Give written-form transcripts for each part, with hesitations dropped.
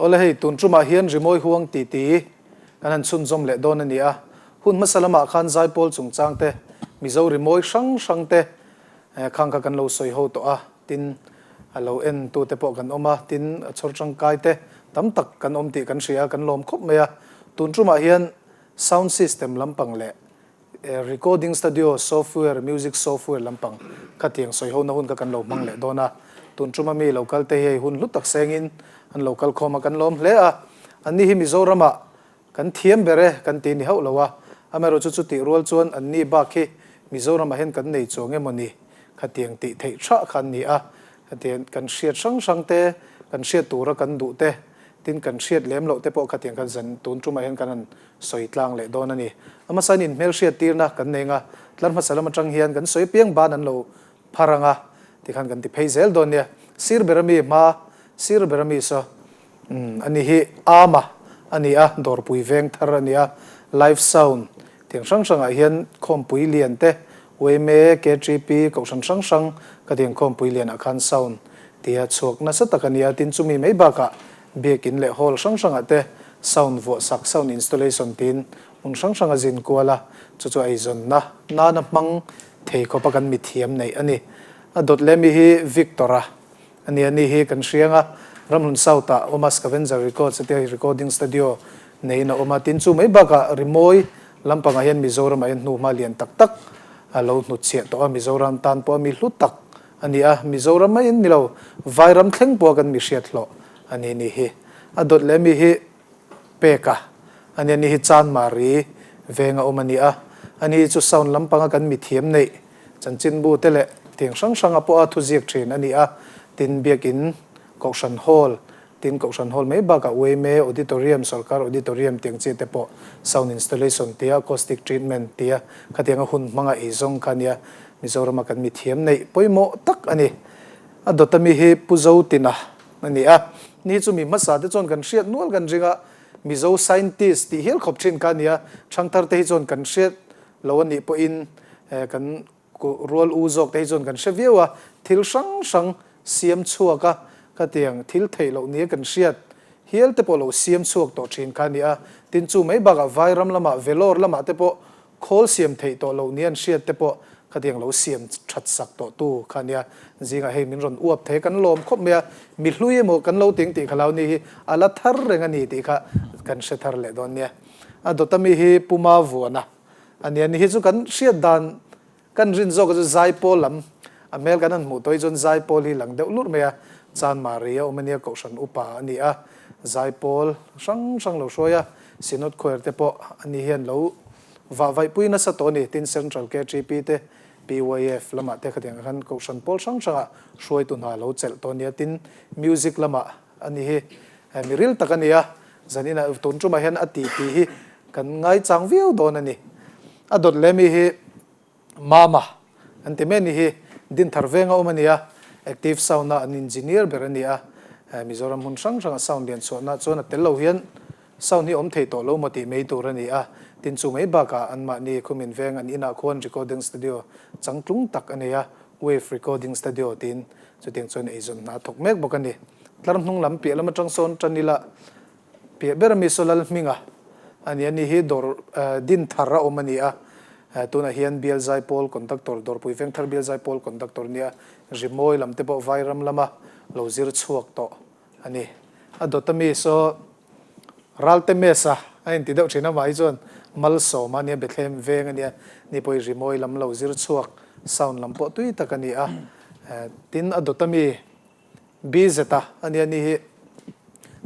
Awle hei tun tumah hian rimawi huang titi kan han chhunzawm leh dawn a ni a. Hun hmasa lamah khan zaipawl chungchang te, Mizo rimawi hrang hrang te khang kha kan lo sawi ho tawh a, tin a lo en tu te pawh kan awm a, tin a chhawr tangkai te tam tak kan awm tih kan hria a, kan lawm khawp mai a. Tun tumah hian sound system lampang leh Recording studio software, music software lampang khatiang sawi hona hun kha kan lo hmang leh dawn a. Tun tuma mi lo kal te hi hei hun hlu tak sengin an lo kal khawm a, kan lawm hle a. Anni hi Mizoramah kan thiam ber e kan ti ni hauh lo a, amaherawhchu chutih rual chuan anni bak hi Mizoramah hian kan nei chuang emaw ni khatiang tih theih thah kha an ni a. Khatiang kan hriat hrang hrang te, kan hriat tura kan duh te, tin kan hriat lem loh te pawh khatiang khan zan tun tumah hian kan han sawi tlang leh dawn a ni. A hmasain inhmelhriat tirna kan nei anga, tlar hmasa lam atang hian kan sawi apiang ban an lo phar anga tikhan kan ti phei zel dawn nia. Sir ber ami hma, sir ber ami saw umm a ni hi Ama a ni a, dawrpui veng thar a ni a, live sound tiang hrang hrangah hian khawmpui lian te, Uaime, KTP, kohhran hrang hrang ka tiang khawmpui lianah khan sound tia chhuak nasa tak a ni a, tin chumi mai bakah Biakin leh hall hrang hrangah te sound vuah sak, sound installation tiin hmun hrang hrang a zin kual a, chu chu eizawnna nana hmang thei khawpa kan mithiam neih a ni. A dawt leh mi hi Victor-a a ni a, ni hi kan hriang a, Ramhlun South-ah awm a, Scavenger Records atia recording studio neiin a awm a, tin chu mai bakah rimawi lampangah hian Mizoramah hian hnuhma lian tak tak a lo hnutchhiah tawh a, Mizoram tan pawh a mi hlu tak A ni a, Mizoram maiin ni lo, Vairam thleng pawha kan mi hriat hlawh a ni ni hi. A dawt leh mi hi pek a, a nia ni hi Chanmari venga awm a ni a, a ni chu sound lampanga kan mi thiam neih chanchinbu te leh tiang hrang hranga pawha thuziak thin a ni a, tin Biakin Kohhran Hall Tin, Kohhran Hall mai bakah Uaime Auditorium, Sorkar Auditorium tiang chi te pawh sound installation tia acoustic treatment tia khatianga hun hmanga ei zawng kha nia Mizorama kan mithiam neih pawimawh tak a ni. A dawt ami hi Pu Zotina a ni a, ni chu mi hmasa te chuan kan hriat nual kan ring a, Mizo scientist tih hial khawp thin kha a ni a, thangthar te hi chuan kan hriat lo a nih pawhin kan Rual u zawk te hi chuan kan hre viau a, thil hrang hrang siam chhuak a, khatiang thil theih loh nia kan hriat hial te pawh lo siam chhuak tawh thin kha a ni a. Tin, chu mai bakah Vairam lamah, Vellore lamah te pawh khawl siam theih tawh loh nia an hriat te pawh khatiang lo siam that sak tawh tu kha a nia. Zingah hei min rawn uap thei a, kan lawm khawp mai a, mi hlui emaw kan lo ting tih kha lo ni hi a la thar reng a ni tih kha kan hre thar leh dawn nia. A dawt ami hi Puma Vuana A nia ni hi chu kan hriat dan kan rin zawk chu Zaipawl lam a hmel kan han hmuh tawh hi chuan Zaipawl hi lang deuh lurh mai a, Chanmari a awm a nia Kohhran upa a ni a, Zaipawl hrang hrang lo hruai a, Synod Choir te pawh a ni hian lo vah vaihpui nasa tawh a ni, tin Central KTP te PYF lamah te khatiang khan Kohhran pawl hrang hrangah hruaitu hna lo chelh tawh a nia, tin Music lamah a ni hi mi ril tak a ni a, Zaninah tun tumah hian a ti tih hi kan ngaichang viau dawn a ni. A dawt leh mi hi Mama an ti mai a ni hi Dinthar venga awm a ni a, Active Sound a an engineer ber a ni a, Mizoram hmun hrang hranga sound lian chhuahna chuan a tel lo hian sound hi awm thei tawh lo maw tih mai tur a ni a, tin chu mai bakah anmahni Khumin veng an inah khuan recording studio changtlung tak a nei a, Wave Recording Studio tiin chutiang chuan eizawn hna a thawk mek bawk a ni. Tlar hnung lam piah lam atang sawn tan ila piah ber ami saw Lal Hminga a ni a ni hi dawr din thar a awm a ni a, tunah hian Bial Zaipawl Conductor, Dawrpui Vengthar Bial Zaipawl Conductor nia rimawi lam te pawh Vairam lama lo zir chhuak tawh a ni. A dawt ami saw Ralte Mesa a inti deuh thin amah hi chuan Malsawma a nia, Bethlehem veng a nia, ni pawh hi rimawi lam lo zir chhuak sound lam pawh tui tak a ni a, tin a dawt ami BZ-a a nia ni hi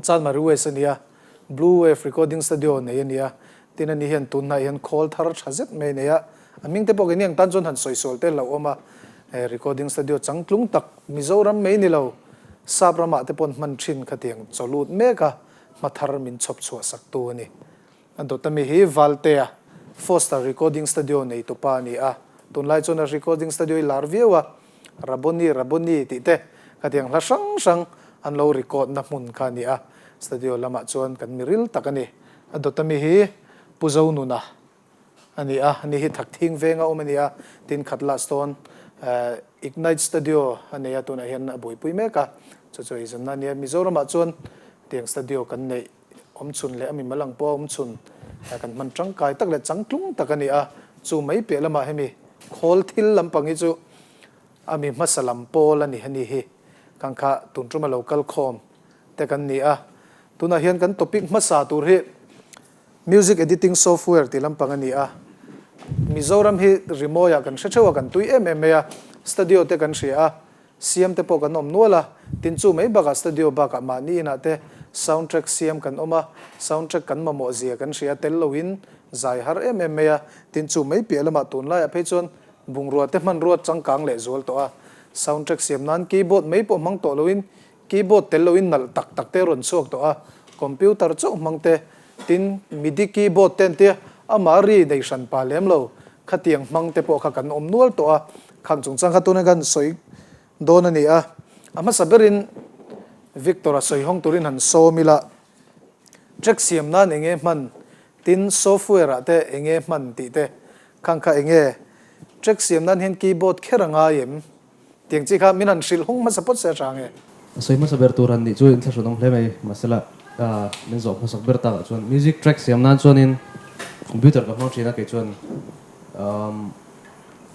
Chanmari West a nia, Blue Wave Recording Studio nei a nia, tin ani hian tun hnaiah hian khawl thar tha zet mai a nei a, a hming te pawh keini ang tan chuan han sawi sual te hlauh awm a, recording studio changtlung tak Mizoram mai ni lo Sap ramah te pawn hman thin khatiang chaw lut mek a, hma thar min chhawp chhuah sak tu a ni. A dawt ami hi Valtea, Foster Recording Studio neitupa a ni a, tunlai chuan a recording studio hi lar viau a, Raboni Raboni tih te khatiang hla hrang hrang an lo record na hmun kha a ni a, studio lamah chuan kan mi ril tak a ni. A dawt ami hi Pu Zonuna a ni a, ani hi Thakthing venga awm a ni a, tin khat lah sawn Ignite Studio a nei a, tunah hian a buaipui mek a, chu chu eizawnna a ni a. Mizoramah chuan Tiang studio kan neih awm chhun leh a mimal ang pawh a awm chhun kan hman tangkai tak leh changtlung tak a ni a, chu mai piah lamah hemi khawl thil lampang hi chu a mi hmasa lam pawl a ni a ni hi kang kha tun tuma lo kal khawm te kan ni a. Tunah hian kan topic hmasa tur hi Music Editing Software tih lampang a ni a, Mizoram hi rimawiah kan hre theuh a, kan tui em em mai a, studio te kan hria a, Siam te pawh kan awm nual a, tin chu mai bakah studio bakah mahni inah te sound track siam kan awm a, sound track kan mamawh zia kan hria tel loin zai har em em mai a, tin chu mai piah lamah tunlaiah phei chuan bungrua te hmanrua changkang leh zual tawh a, sound track siam nan keyboard mai pawh hmang tawh loin keyboard tel loin nalh tak tak te rawn chhuak tawh a, computer chauh hmang te, tin midi keyboard te an tia amah ri nei hran pa lem lo Khatiang hmang te pawh kha kan awm nual tawh a, khang chungchang kha tuna kan sawi dawn a ni a. A hmasa berin Victor-a sawi hawng turin han sawm ila, track siam nan eng nge hman, tin software-ah te eng nge hman tih te, khang kha eng nge track siam nan hian keyboard kher a ngai em? Tiang chi kha min han hrilh hawng hmasa phawt se a tha nge? A sawi hmasa ber tur han nih chu inthlahrun awm hle mai. Mahsela min zawh hmasak ber takah chuan music track siam nan chuanin computer ka hmang thin a, kei chuan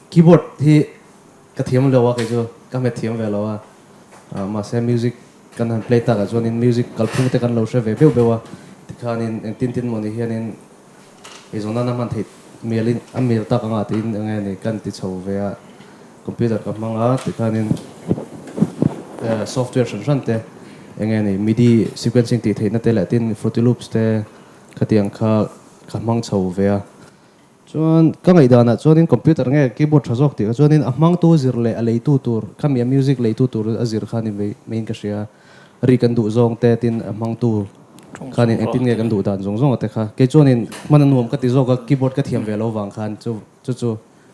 keyboard hi ka thiam lo a, kei chu ka hmet thiam ve lo a. Mahse music kan han play takah chuanin music kalphung te kan lo hre ve beuh beuh a, tikhanin engtin tin mawni hianin Eizawn nana hman theih mialin a mil tak anga tiin eng nge ni kan ti chho ve a, computer ka hmang a tikhanin software hran hran te eng nge ni midi sequencing tih theihna te leh tin fruity loops te khatiang kha ka hmang chho ve a. Chuan ka ngaihdanah chuanin computer nge keyboard tha zawk tih kha chuanin a hmangtu zir leh a leitu tur khami a music leitu tur a zir kha ni maiin ka hria. Ri kan duh zawng te tin a hmangtu khanin engtin nge kan duh dan zawng zawng te kha kei chuanin hman a nuam ka ti zawk a, keyboard ka thiam ve lo vang khan chu chu chu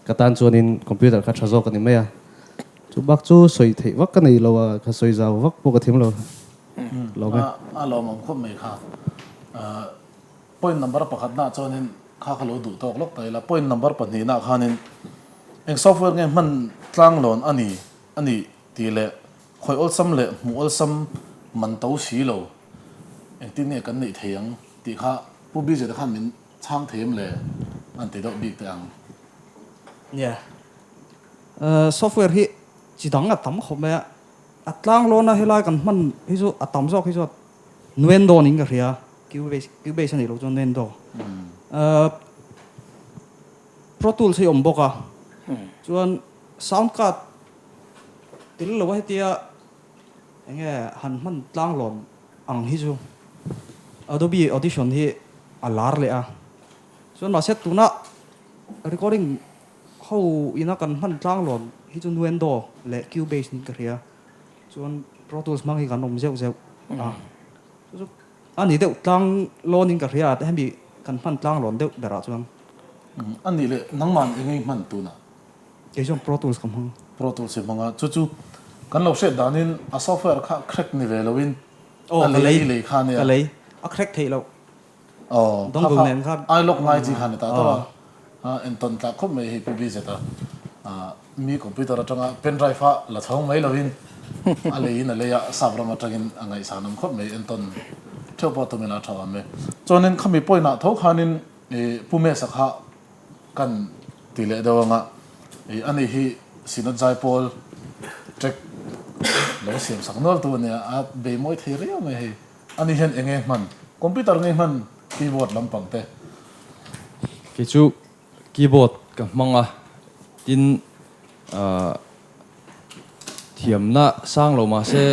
ka tan chuanin computer kha tha zawk a ni mai a, chu bak chu sawi theih vak ka nei lo a, ka sawi zau vak pawh ka thiam lo lo mai. A lawmawm khawp mai kha. Point number pakhatnaah chuanin kha ka lo duh tawk lawk ta ila, point number pahnihnaah khanin eng software nge hman tlanglawn a ni a nih tih leh Khawi awlsam leh hmuh awlsam man to si lo, engtin nge kan neih thei ang tih kha Pu BJ te khan min chhang thei em le an ti deuh bik teh ang. Nia, software hi chi dang a tam khawp mai a, a tlang lawn a helai kan hman hi chu a tam zawk hi chuan Nuendo niin ka hria, Cubase Cubase a nih loh chuan Nuendo. Pro Tools hi a awm bawk a, chuan sound card Tel lo a hetia enge han hman tlang lawm ang hi chu Adobe Audition hi a lar leh a, chuan mahse tuna recording ho ina kan hman tlang lawm hi chu Nuendo leh Cubase niin ka hria, chuan Pro Tools hmang hi kan awm zeuh zeuh a, chu chu a ni deuh tlang lawnin ka hria a hemi kan hman tlang lawn deuh berah chuan. A nih leh nangman enge i hman tunah? Kei chuan Pro Tools ka hmang. Pro Tools i hmang a, chu chu kan lo hriat danin a software kha crack ni ve loin a lei i lei kha nia. Ka lei, a crack theih loh. Aw, kha kha ai lock ngai chi kha ni ta tawh a, a entawn tlak khawp mai hei Pu BZ a, mi computer atanga pen drive a la chho mai loin a leiin a lei a, sap ram atangin a ngaihsan awm khawp mai entawn theuh pawh tumila a tha awm e. Chuanin khami point ah tho khanin Pu Mesa kha Kan ti leh deuh anga i ani hi Synod Zaipawl track lo siam sak nual tu ania a bei mawi thei riau mai hei. Ani hian enge hman computer ngei hman keyboard lampang te. Kei chu keyboard ka hmang a, tin ahh thiamna sang lo mahse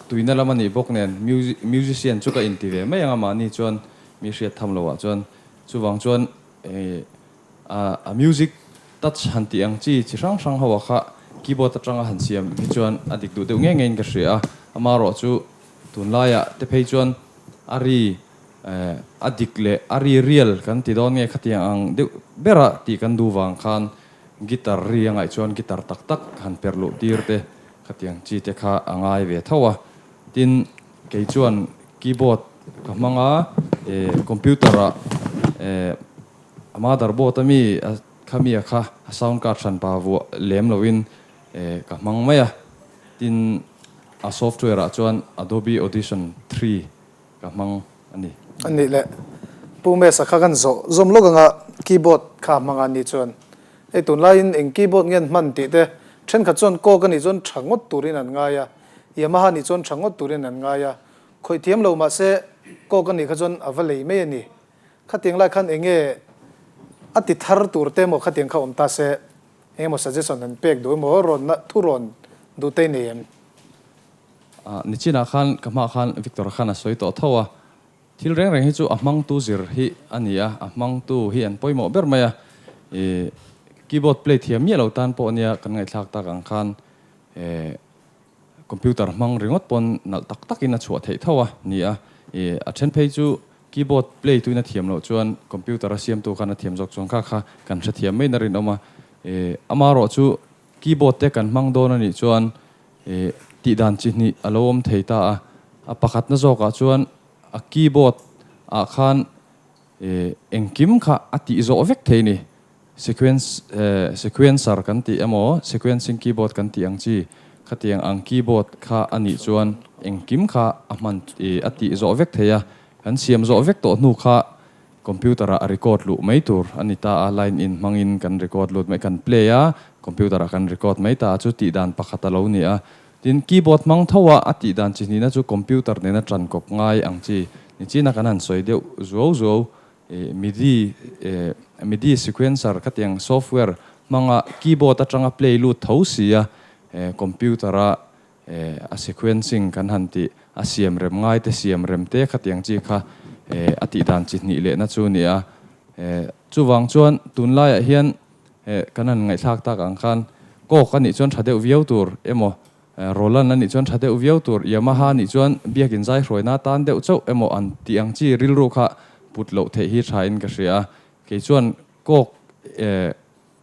tuina lam a nih bawk nen musician chu ka inti ve mai ang a mahni chuan mi hriat tham loh ah chuan chuvang chuan A music touch han tih ang chi chi hrang hrang ho ah kha keyboard atanga han siam hi chuan a dik duh deuh ngei ngeiin ka hria a, amaherawh chu tunlaiah te phei chuan a ri a dik leh a ri real kan ti dawn nge khatiang ang deuh bera tih kan duh vang khan guitar ri a ngaih chuan guitar tak tak han perh luh tir te khatiang chi te kha a ngai ve tho a, tin kei chuan Keyboard ka hmang a, computer ah a motherboard a mi kha mi a kha a sound card hran pa vuah lem lo in ka hmang mai a, tin a software ah chuan Adobe Audition 3. ka hmang a ni. A nih leh Pu Mesa kha kan zawh zawm lawk anga keyboard kha hmang a nih chuan hei tunlaiin eng keyboard nge an hman tih te thenkhat chuan Korg a nih chuan tha ngawt turin an ngai a, Yamaha nih chuan tha ngawt turin an ngai a, khawih thiam lo mahse Korg a nih kha chuan a va lei mai a ni. Khatiang lai khan eng nge a ti thar tur te emaw khatiang kha awm ta se eng emaw suggestion an pek duh emaw rawn thu rawn duh te i nei em? Nichinah khan ka hmaah khan Victor khan a sawi tawh tho a, thil reng reng hi chu a hmangtu zir hi a ni a, a hmangtu hi an pawimawh ber mai a, ih keyboard play thiam miah lo tan pawh nia kan ngaihthlak tak ang khan eh computer hmang ringawt pawn nalh tak takin a chhuah theih tho a ni a, ih a then phei chu keyboard play tuin a thiam loh chuan computer a siamtu khan a thiam zawk chuan kha kha kan hrethiam mai na rinawm a, ih amaherawh chu keyboard te kan hmang dawn a nih chuan Ih, tih dan chi hnih a lo awm thei ta a. A pakhatna zawkah chuan a keyboard ah khan ih engkim kha a tih zawh vek thei ni. Sequence eh sequencer kan tih emaw sequencing keyboard kan tih ang chi khatiang ang keyboard kha a nih chuan engkim kha a hman ih a tih zawh vek thei a. Kan siam zawh vek tawh hnu kha Computer ah a record luh mai tur a ni ta a, line in hmangin kan record lut mai, kan play a, computer ah kan record mai ta a, chu tih dan pakhat a lo ni a. Tin, keyboard hmang tho a, a tih dan chi hnihna chu computer nena tan kawp ngai ang chi ni chin a kan han sawi deuh zuau zuau, ih midi, eh midi sequencer khatiang software hmanga keyboard atanga play lut tho si a, eh computer a Eh, a sequencing kan han tih, a siam rem ngai te siam rem te khatiang chi kha eh a tih dan chi hnih lehna chu a ni a. Eh, chuvang chuan tunlaiah hian eh kan han ngaihthlak tak ang khan Korg a nih chuan tha deuh viau tur emaw, Roland a nih chuan tha deuh viau tur, Yamaha a nih chuan biakin zai hruaina tan deuh chauh emaw an tih ang chi rilru kha put loh theih hi tha in ka hria a. Kei chuan Korg eh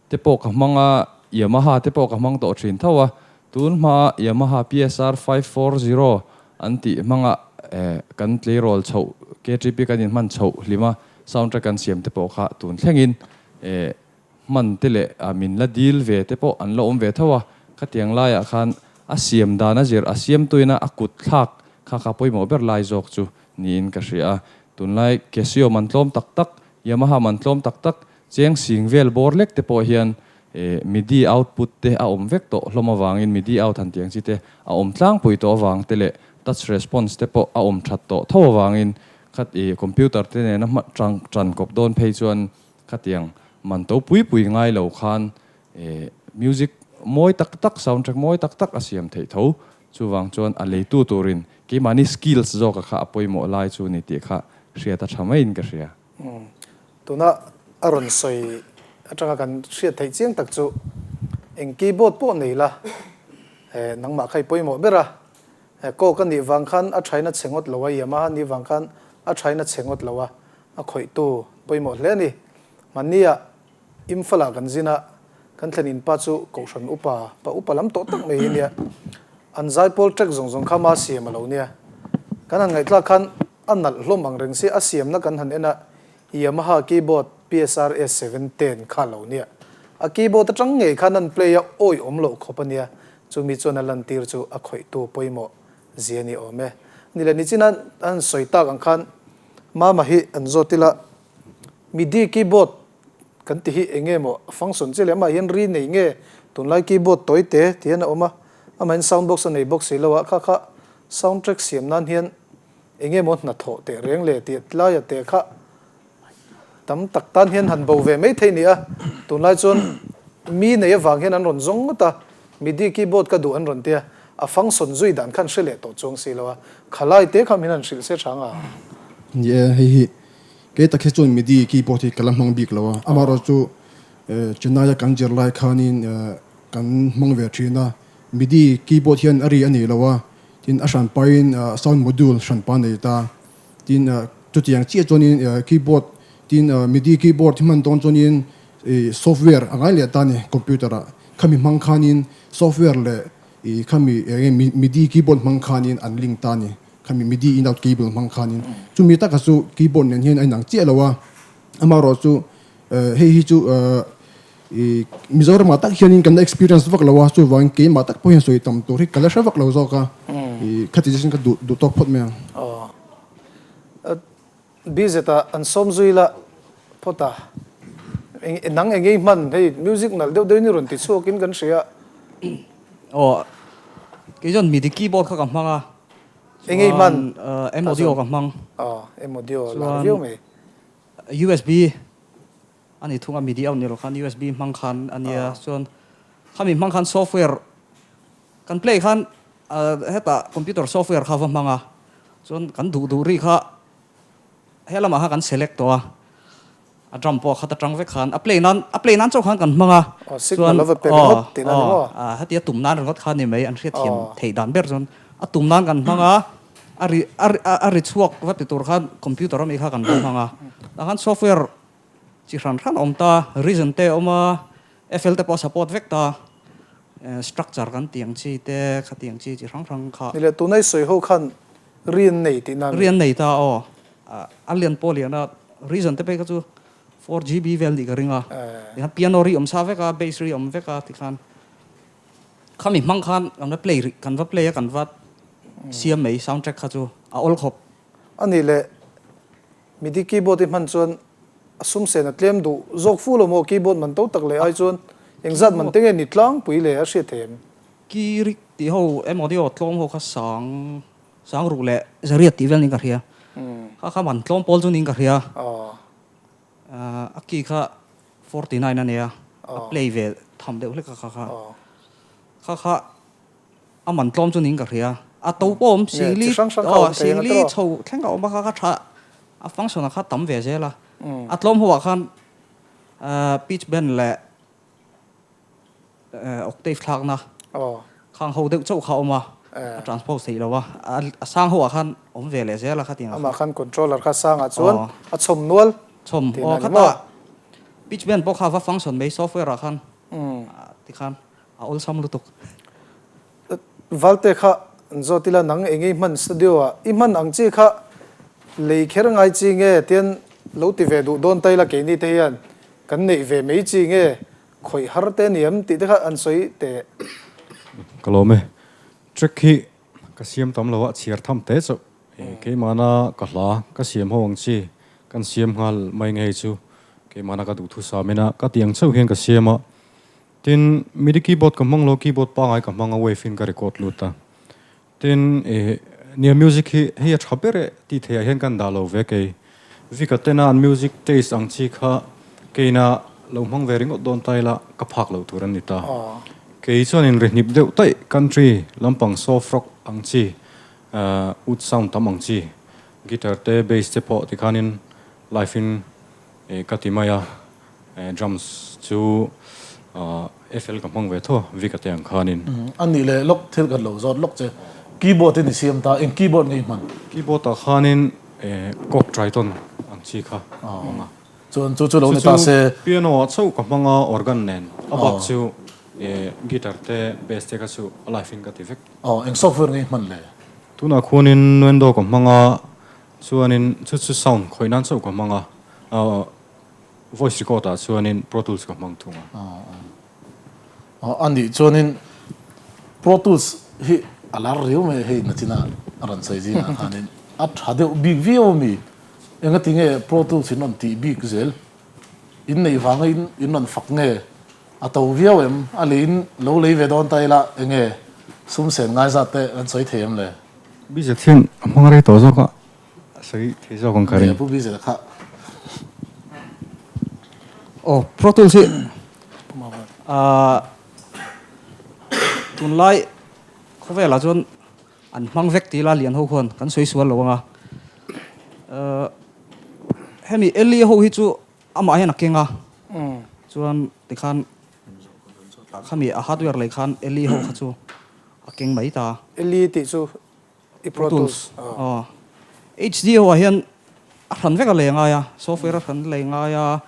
Te pawh ka hmang a, Yamaha te pawh ka hmang tawh thin tho a, tun hma Yamaha PSR 540 an tih hmanga kan tleirawl chhoh KTP kan inhman chhoh hlim a, soundtrack kan siam te pawh kha tun thlengin hman te leh min la dil ve te pawh an la awm ve tho a, khatiang laiah khan a siam dan a zir a siamtuina a kut thlak kha kha pawimawh ber lai zawk chu niin ka hria a, tunlai Casio man tlawm tak tak, Yamaha man tlawm tak tak Cheng sing vel bawr lek te pawh hian midi output te a awm vek tawh hlawm avangin midi out han tih ang chi te a awm tlangpui tawh avang te leh touch response te pawh a awm that tawh tho avangin khat i computer te nena hma tang tan kawp dawn phei chuan khatiang man to pui pui ngai lo khan music mawi tak tak soundtrack mawi tak tak a siam theih tho. Chuvang chuan a leitu turin keimahni skills zawka kha a pawimawh lai chu ni tih kha hriat a tha maiin ka hria. Tuna a rawn sawi atanga kan hriat theih chiang tak chu eng keyboard pawh nei la, nangmah kha i pawimawh ber a, Korg a nih vang khan a thain a chhe ngawt lo a, Yamaha nih vang khan a thain a chhe ngawt lo a, a khawihtu pawimawh hle a ni. Mahnia Imphal-ah kan zin a, kan thlen in pa chu Kohhran upa, pa upa lam tawh tak mai hi nia. An zaipawl track zawng zawng kha ma siam a lo nia. Kan han ngaihthlak khan a nalh hlawm ang reng sia, a siamna kan han en a, Yamaha keyboard PSR S710 kha lo nia. A keyboard atang ngei khan an play a awi awm loh khawp a nia, chumi chuan a lantir chu a khawihtu pawimawh zia ni awm e. Ni leh nichin a an sawi tak ang khan Mama hi an zawt ila, MIDI keyboard kan ti hi eng nge maw a function che leh amah hian ri nei nge tunlai keyboard tawi te ti hian a awm a, amahin sound box a nei bawk si lo a, kha kha sound track siam nan hian eng nge maw hnathawh teh reng le tih laia te kha tam tak tan hian han bo ve mai thei ni a, tunlai chuan mi nei avang hian an rawn zawng ngawt a, MIDI keyboard ka duh an rawn tia, a function zui dan khan hre leh tawh chuang si lo a, khalai te kha min han hrilh se tha nga. Ni e, hei hi Kei tak hi chuan midi keyboard hi ka la hmang bik lo a, amaherawh chu Chennai a kan zir lai khanin kan hmang ve thin a, midi keyboard hian a ri a nei lo a, tin a hranpain sound module hranpa a nei ta, tin chutiang chiah chuanin keyboard tin midi keyboard hi hman dawn chuanin software a ngai leh ta a ni computer ah, khami hmang khanin software leh khami eng nge midi keyboard hmang khanin an link ta a ni. Khami midi in out cable hmang khanin chumi taka chu keyboard nen hian a inang chiah lo a, amaherawh chu hei hi chu i Mizoramah tak hianin kan la experience vak lo a, chuvangin keimah tak pawh hian sawi tam tur hi ka la hre vak lo zawk a, i khati zet hian ka duh duh tawk phawt mai ang. Aw. BZ ah an sawm zui la phawt a. Nang eng ngei hman hei music nalh deuh deuhin i rawn ti chhuakin kan hria. Aw kei chuan midi keyboard kha ka hmang a. Eng ngei hman? M audio ka hmang. Aw M audio lar viau mai. USB a ni thung a midi out ni lo khan USB hmang khan a nia chuan khami hmang khan software kan play khan hetah computer software kha va hmang a chuan kan duh duh ri kha He lamah khan kan select tawh a, a drum pawh a khat atang vek khan a play nan a play nan chauh khan kan hmang a, chuan aw aw hetia tum nan ringawt kha ni mai an hriatthiam theih dan ber chuan a tum nan kan hmang a, a ri a ri a ri chhuak va ti tur khan computer ami kha kan va hmang a, tah khan software chi hran hran a awm ta, reason te a awm a, FL te pawh a support vek ta, structure kan tih ang chi te khatiang chi chi hrang hrang kha. Ni leh tuna i sawi ho khan Ri an nei tihna a ni. Ri an nei ta aw. A lian pawh lian a, reason te phei kha chu 4GB vel nih ka ring a. Tikhan piano ri awm sa vek a, bass ri awm vek a tikhan khami hmang khan kan va play rih, kan va play a kan va siam mai sound track kha chu a awl khawp. A nih leh midi keyboard i hman chuan a sum sen a tlem duh zawk fu lo maw keyboard man to tak leh ai chuan engzat man te nge ni tlangpui leh a hriat thei em? Ki rik tih ho emaw dio tlawm ho kha sang sang ruh leh zariat tih vel niin ka hria. Kha kha man tlawm pawl chu niin ka hria. A ki kha 49 a nia, a play ve tham deuh hlek a kha kha. Kha kha a man tlawm chu niin ka hria. A to pawh awm singli aw singli chho thleng a awm a kha kha tha a function a kha tam ve zel a. A tlawm ho ah khan pitch bend leh octave thlakna khang ho deuh chauh kha a awm a, a transpose theih lo a, a sang ho ah khan awm ve leh zel a khatiang ah khan. Amah khan controller kha sangah chuan a chhawm nual Chhawm aw khata pitch bend pawh kha va function mai software ah khan tikhan a awlsam lutuk. Valte kha an zawt ila nang eng i hman studio ah i hman ang chi kha lei kher ngai chi nge tian lo ti ve duh dawn ta ila keini te hian kan neih ve mai chi nge Khawih har te ni em tih te kha an sawi teh. Ka lawm e. Track hi ka siam tam lo a, chhiar tham te chauh. Keimahna ka hla ka siam ho ang chi kan siam nghal mai nge hei chu keimahna ka duhthu sam ina ka tih ang chauh hian ka siam a. Tin, midi keyboard ka hmang lo, keyboard pangai ka hmang a, wave in ka record lut a. Tin, ih, nia music hi hei a tha ber e tih theihah hian kan dah lo ve kei. Vika tena an music taste ang chi kha keina lo hmang ve ringawt dawn ta ila ka phak lo tur an ni ta. Kei chuanin ri hnip deuh taih country lampang soft rock ang chi, wood sound tam ang chi, guitar te bass te pawh tikhanin live in Ka ti mai a, drums chu FL ka hmang ve tho a, Vic-a te ang khanin. A nih leh lawk thil kan lo zawt lawk che, keyboard in i siam ta, eng keyboard nge i hman? Keyboard ah khanin Korg Triton ang chi kha ka hmang a. Chuan chu chu lo ni ta se. Piano ah chauh ka hmang a, organ nen, a bak chu guitar te bass te kha chu a live in ka ti vek. Aw, eng software nge i hman le? Tunah khuanin Nuendo ka hmang a, Chuanin chu chu sound khawih nan chauh ka hmang a, voice record ah chuanin Pro Tools ka hmang thung a. A nih chuanin Pro Tools hi a lar riau mai hei nachina a rawn sawi zingah khanin a tha deuh bik viau a mi? Engati nge Pro Tools in rawn tih bik zel? In neih vanga in in rawn fak nge? A to viau em? A lei in lo lei ve dawn ta ila enge sum sen ngai zat te an sawi thei em le? Bizet hian a hmang rei tawh zawk a, a sawi thei zawk ang ka ring. Nia Pu Bizet kha. Aw Pro Tools hi tunlai khawvelah chuan an hmang vek tih ila lian ho khuan kan sawi sual lo ang a. Hemi Eli ho hi chu amah hian a keng a, chuan tikhan khami a hardware lei khan Eli ho kha chu A keng mai ta. Eli tih chu i Pro Tools. Aw. HD ho ah hian a hran vek a lei ngai a, software a hran lei ngai a,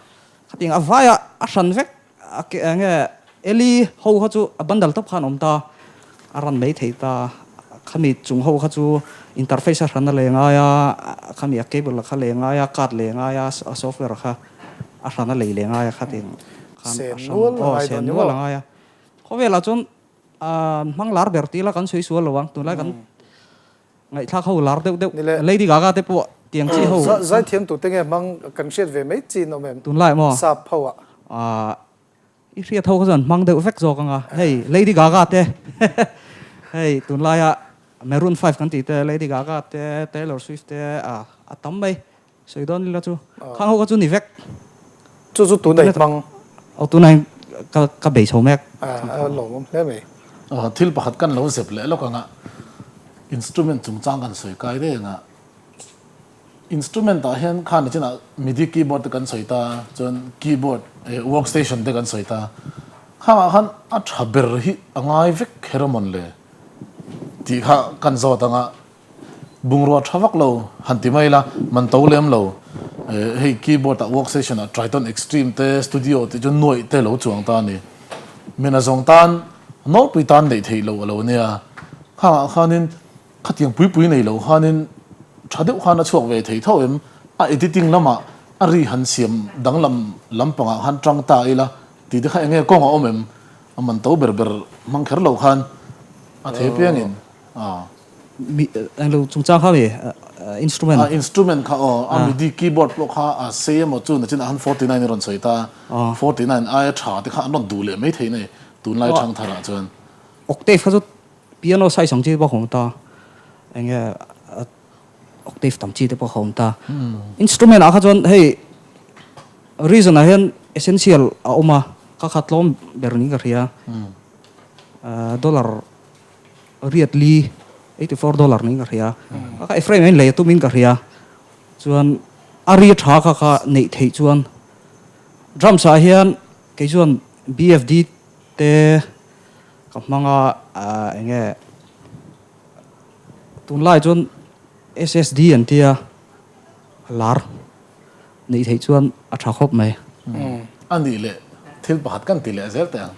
khatiang a vai a a hran vek a ke eng nge Eli ho kha chu a bundle tawp khan a awm ta, a run mai thei ta, khami chung ho kha chu interface a hran a lei ngai a, khami a cable a kha lei ngai a, card lei ngai a, a software kha a hran a lei leh ngai a khatiang khan a hran aw sen nual a ngai a, khawvelah chuan A hmang lar ber tih la kan sawi sual lo ang, tunlai kan ngaihthlak ho lar deuh deuh Lady Gaga te pawh Tiang chi ho. Zaithiam tute nge hmang kan hriat ve mai chi in awm em? Tunlai maw? Sap ho ah. Ahh i hriat ho kha chuan hmang deuh vek zawk anga hei Lady Gaga te hei tunlaia Maroon 5 kan tih te Lady Gaga te Taylor Swift te ah a tam mai sawi dawn ila chu khang ho kha chu ni vek. Chu chu tunah i hmang. Aw tunah hian ka ka bei chho mek. A lawmawm hle mai. Aw thil pakhat kan lo zep leh lawk anga instrument chungchang kan sawi kai reng a instrument ah hian khan nichinah midi keyboard te kan sawi ta chuan keyboard eh workstation te kan sawi ta khangah khan a tha ber hi a ngai vek kher a mawn le tih kha kan zawt anga Bungrua tha vak lo han ti mai la, man to lem lo. Hei keyboard ah workstation ah Triton Extreme te studio tih chu nuaih te lo chuang ta a ni. Mina zawng tan nawlpui tan neih theih loh a lo nia. Khangah khanin khatiang pui pui nei lo khanin tha deuh khan a chhuak ve thei tho em? A editing lamah a ri han siam danglam lampangah khan tang ta ila tih te kha enge kawng a awm em? A man to ber ber hmang kher lo khan a thei piangin a. Mi englo chungchang kha mi instrument. A instrument kha aw a midi keyboard pawh kha a sei emaw chu nachin ah khan 49 i rawn sawi ta 49 aia tha te kha an rawn duh leh mai thei nei tunlai thang thar ah chuan. Octave kha chu piano size ang chi pawh a awm ta enge octave tam chi te pawh a awm ta instrument ah kha chuan hei reason ah hian essential a awm a kha kha tlawm ber niin ka hria dollar Riat li, 84 dollar niin ka hria. Ka kha Ephraim in lei a tumin ka hria. Chuan a ri tha kha kha neih theih chuan drums ah hian kei chuan BFD te ka hmang a eng nge tunlai chuan SSD an tia lar neih theih chuan a tha khawp mai. A nih leh thil pakhat kan ti leh zel teh ang.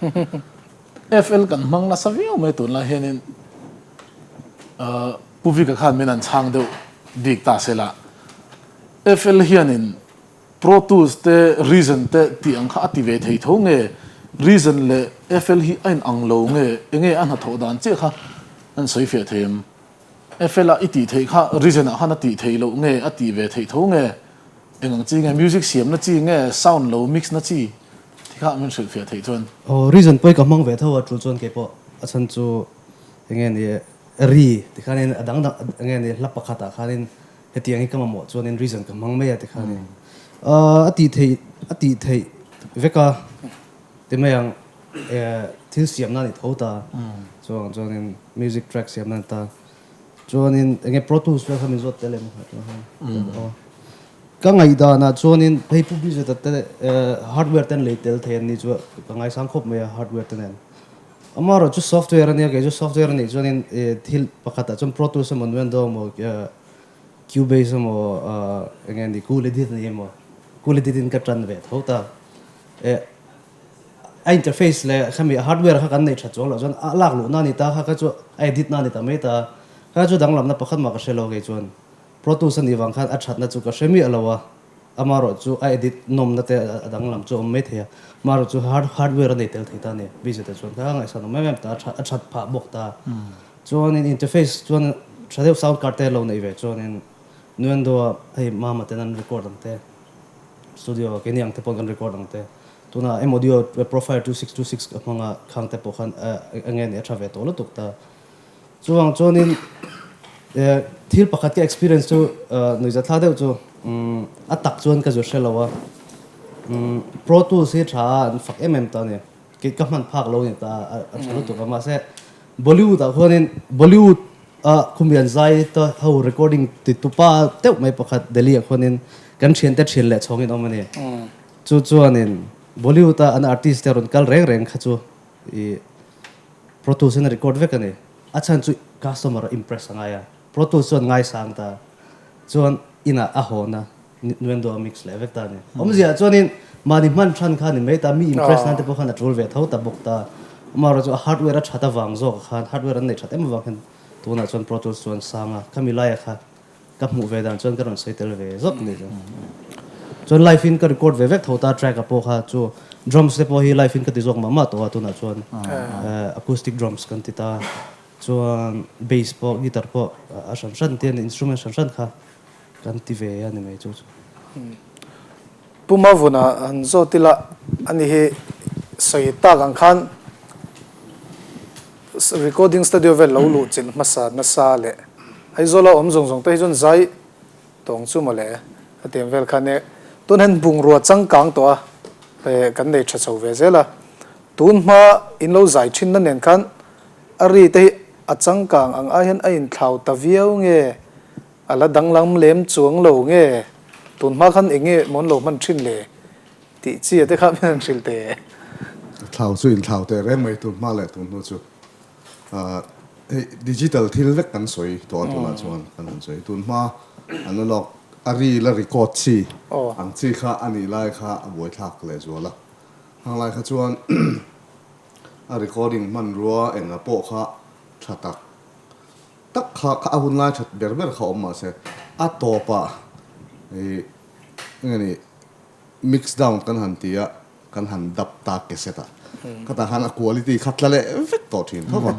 FL kan hmang nasa viau mai tunlai hianin Pu Vika khan min an chhang deuh bik ta se la. FL hianin Pro Tools te Reason te tih ang kha a ti ve thei tho nge Reason leh FL hi a inang lo nge enge a hnathawh dan chiah kha an sawi fiah thei em? FL a i tih theih kha Reason ah khan a tih theih loh nge a tih ve theih tho nge Eng ang chi nge music siamna chi nge sound lo mix na chi ti kha min hrilh fiah theih chuan. Aw reason pawh i ka hmang ve tho a tul chuan kei pawh a chhan chu enge ni ri ti khanin a dang dang enge ni hla pakhat ah khanin hetiang hi ka mamawh chuanin reason ka hmang mai a ti khanin a tih theih a tih theih vek a ti mai ang thil siamna a ni tho ta chuang chuanin music track siamna a ni ta. Chuanin enge Pro Tools vel kha min zawt tel em kha chuan aw. Ka ngaihdanah chuanin hei Pu Bizet-a te hardware ten lei tel thei an ni chu ka ngaisang khawp mai a hardware te nen. Amaherawh chu software a nia kei chu software a nih chuanin thil pakhatah chuan Pro Tools emaw Nuendo emaw Cubase emaw enge ni Cool Edit a ni emaw Cool Edit in ka tan ve tho ta. A interface leh khami hardware kha kan neih that chuang loh chuan a lak luhna a ni ta kha kha chu a edit na a ni ta mai ta kha chu danglamna pakhat mah ka hre lo kei chuan Pro Tools a nih vang khan a thatna chu ka hre miah lo a amaherawh chu a edit nawmna te a danglam chu a awm mai thei a amaherawh chu hardware a nei tel thei ta a ni busy te chuan kha ngaihsan awm em em ta a that phah bawk ta chuanin interface chuan tha deuh sound card te lo neih ve chuanin Nuendo a hei mama ten an record ang te studio keini ang te pawh kan record ang te. Tunah M audio profile 2626 ka hmang a, khang te pawh khan eng nge ni a tha ve tawh lutuk ta. Chuvang chuanin thil pakhat ka experience chu nuihza thla deuh chu a tak chuan ka zu hre lo a. Pro Tools hi tha a an fak em em ta a ni. Kei ka hman phak lo ni ta a tha lutuk a mahse Bollywood ah khuanin Bollywood a khumian zai te ho recording ti tupa deuh mai pakhat Delhi ah khuanin kan thiante thian leh chhawngin awm a ni. Chu chuanin Bollywood a an artist te rawn kal reng reng kha chu i Pro Tools in a record vek a ni. A chhan chu customer a impress a ngai a, Pro Tools chuan ngaisang ta chuan inah a hawn a, Nuendo a mix leh vek ta a ni. Awmzia ah chuanin mahni hman than kha a ni mai ta, mi impress nan te pawh khan a tul ve tho ta bawk ta. Amaherawh chu a hardware a that avang zawk khan hardware an nei that em avang hian tunah chuan Pro Tools chuan sang a, khami laia kha Ka hmuh ve dan chuan ka rawn sawi tel ve zawk ni chu. Chuan live in ka record ve vek tho ta track a pawh kha chu drums te pawh hi live in ka ti zawk mah mah tawh a tunah chuan acoustic drums kan ti ta chuan bass pawh guitar pawh a hran hran te instrument hran hran kha Kan ti ve a ni mai chu chu. Pu Mavuna han zawt ila a ni hi sawi tak ang khan recording studio vel lo luh chilh hmasa nasa leh Aizawla awm zawng zawng te hi chuan zai tawng chu mawle a tiang vel khan e tun hian bungrua changkang tawh a eh kan nei tha chho ve zel a tun hma in lo zai thin na nen khan a ri te hi a changkang ang ai hian a inthlau ta viau nge A la danglam lem chuang lo nge? Tun hma khan eng nge mawn lo hman thin le? Tih chi a te kha min han hrilh teh. Thlau chu inthlau teh reng mai tun hma leh tun hnu chu. Hei digital thil vek kan sawi tawh a tunah chuan kan han sawi. Tun hma analog a ri la record chi ang chi kha a nih lai kha a buaithlak lehzual a. Hang lai kha chuan a recording hmanrua enga pawh kha tha tak tak kha kha a hun lai that ber ber kha awm mahse a tawpah ih enge ni mix down kan han ti a kan han dap ta cassette ah khatah khan a quality kha tla leh vek tawh thin tho va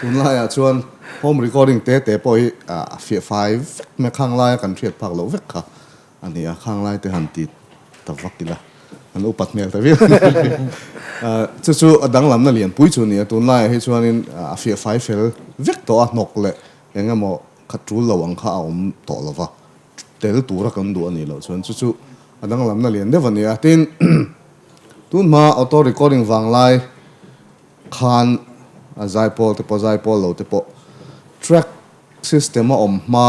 tunlaiah chuan home recording te te pawh hi a fiah fai vek mai khang laia kan hriat phak loh vek kha A ni a, khang lai te han ti ta vak ila, an upat hmel ta viau mai. Chu chu a danglamna lianpui chu a ni a, tunlaiah hi chuanin a fiah fai fel vek tawh a, hnawk leh eng emaw khat tul lo ang kha a awm tawh lo va, tel tura kan duh a nih loh chuan chu chu a danglamna lian deuh a ni a. Tin, tunhma auto recording vanglai khan a zaipawl te pawh zaipawl lo te pawh track System a awm hma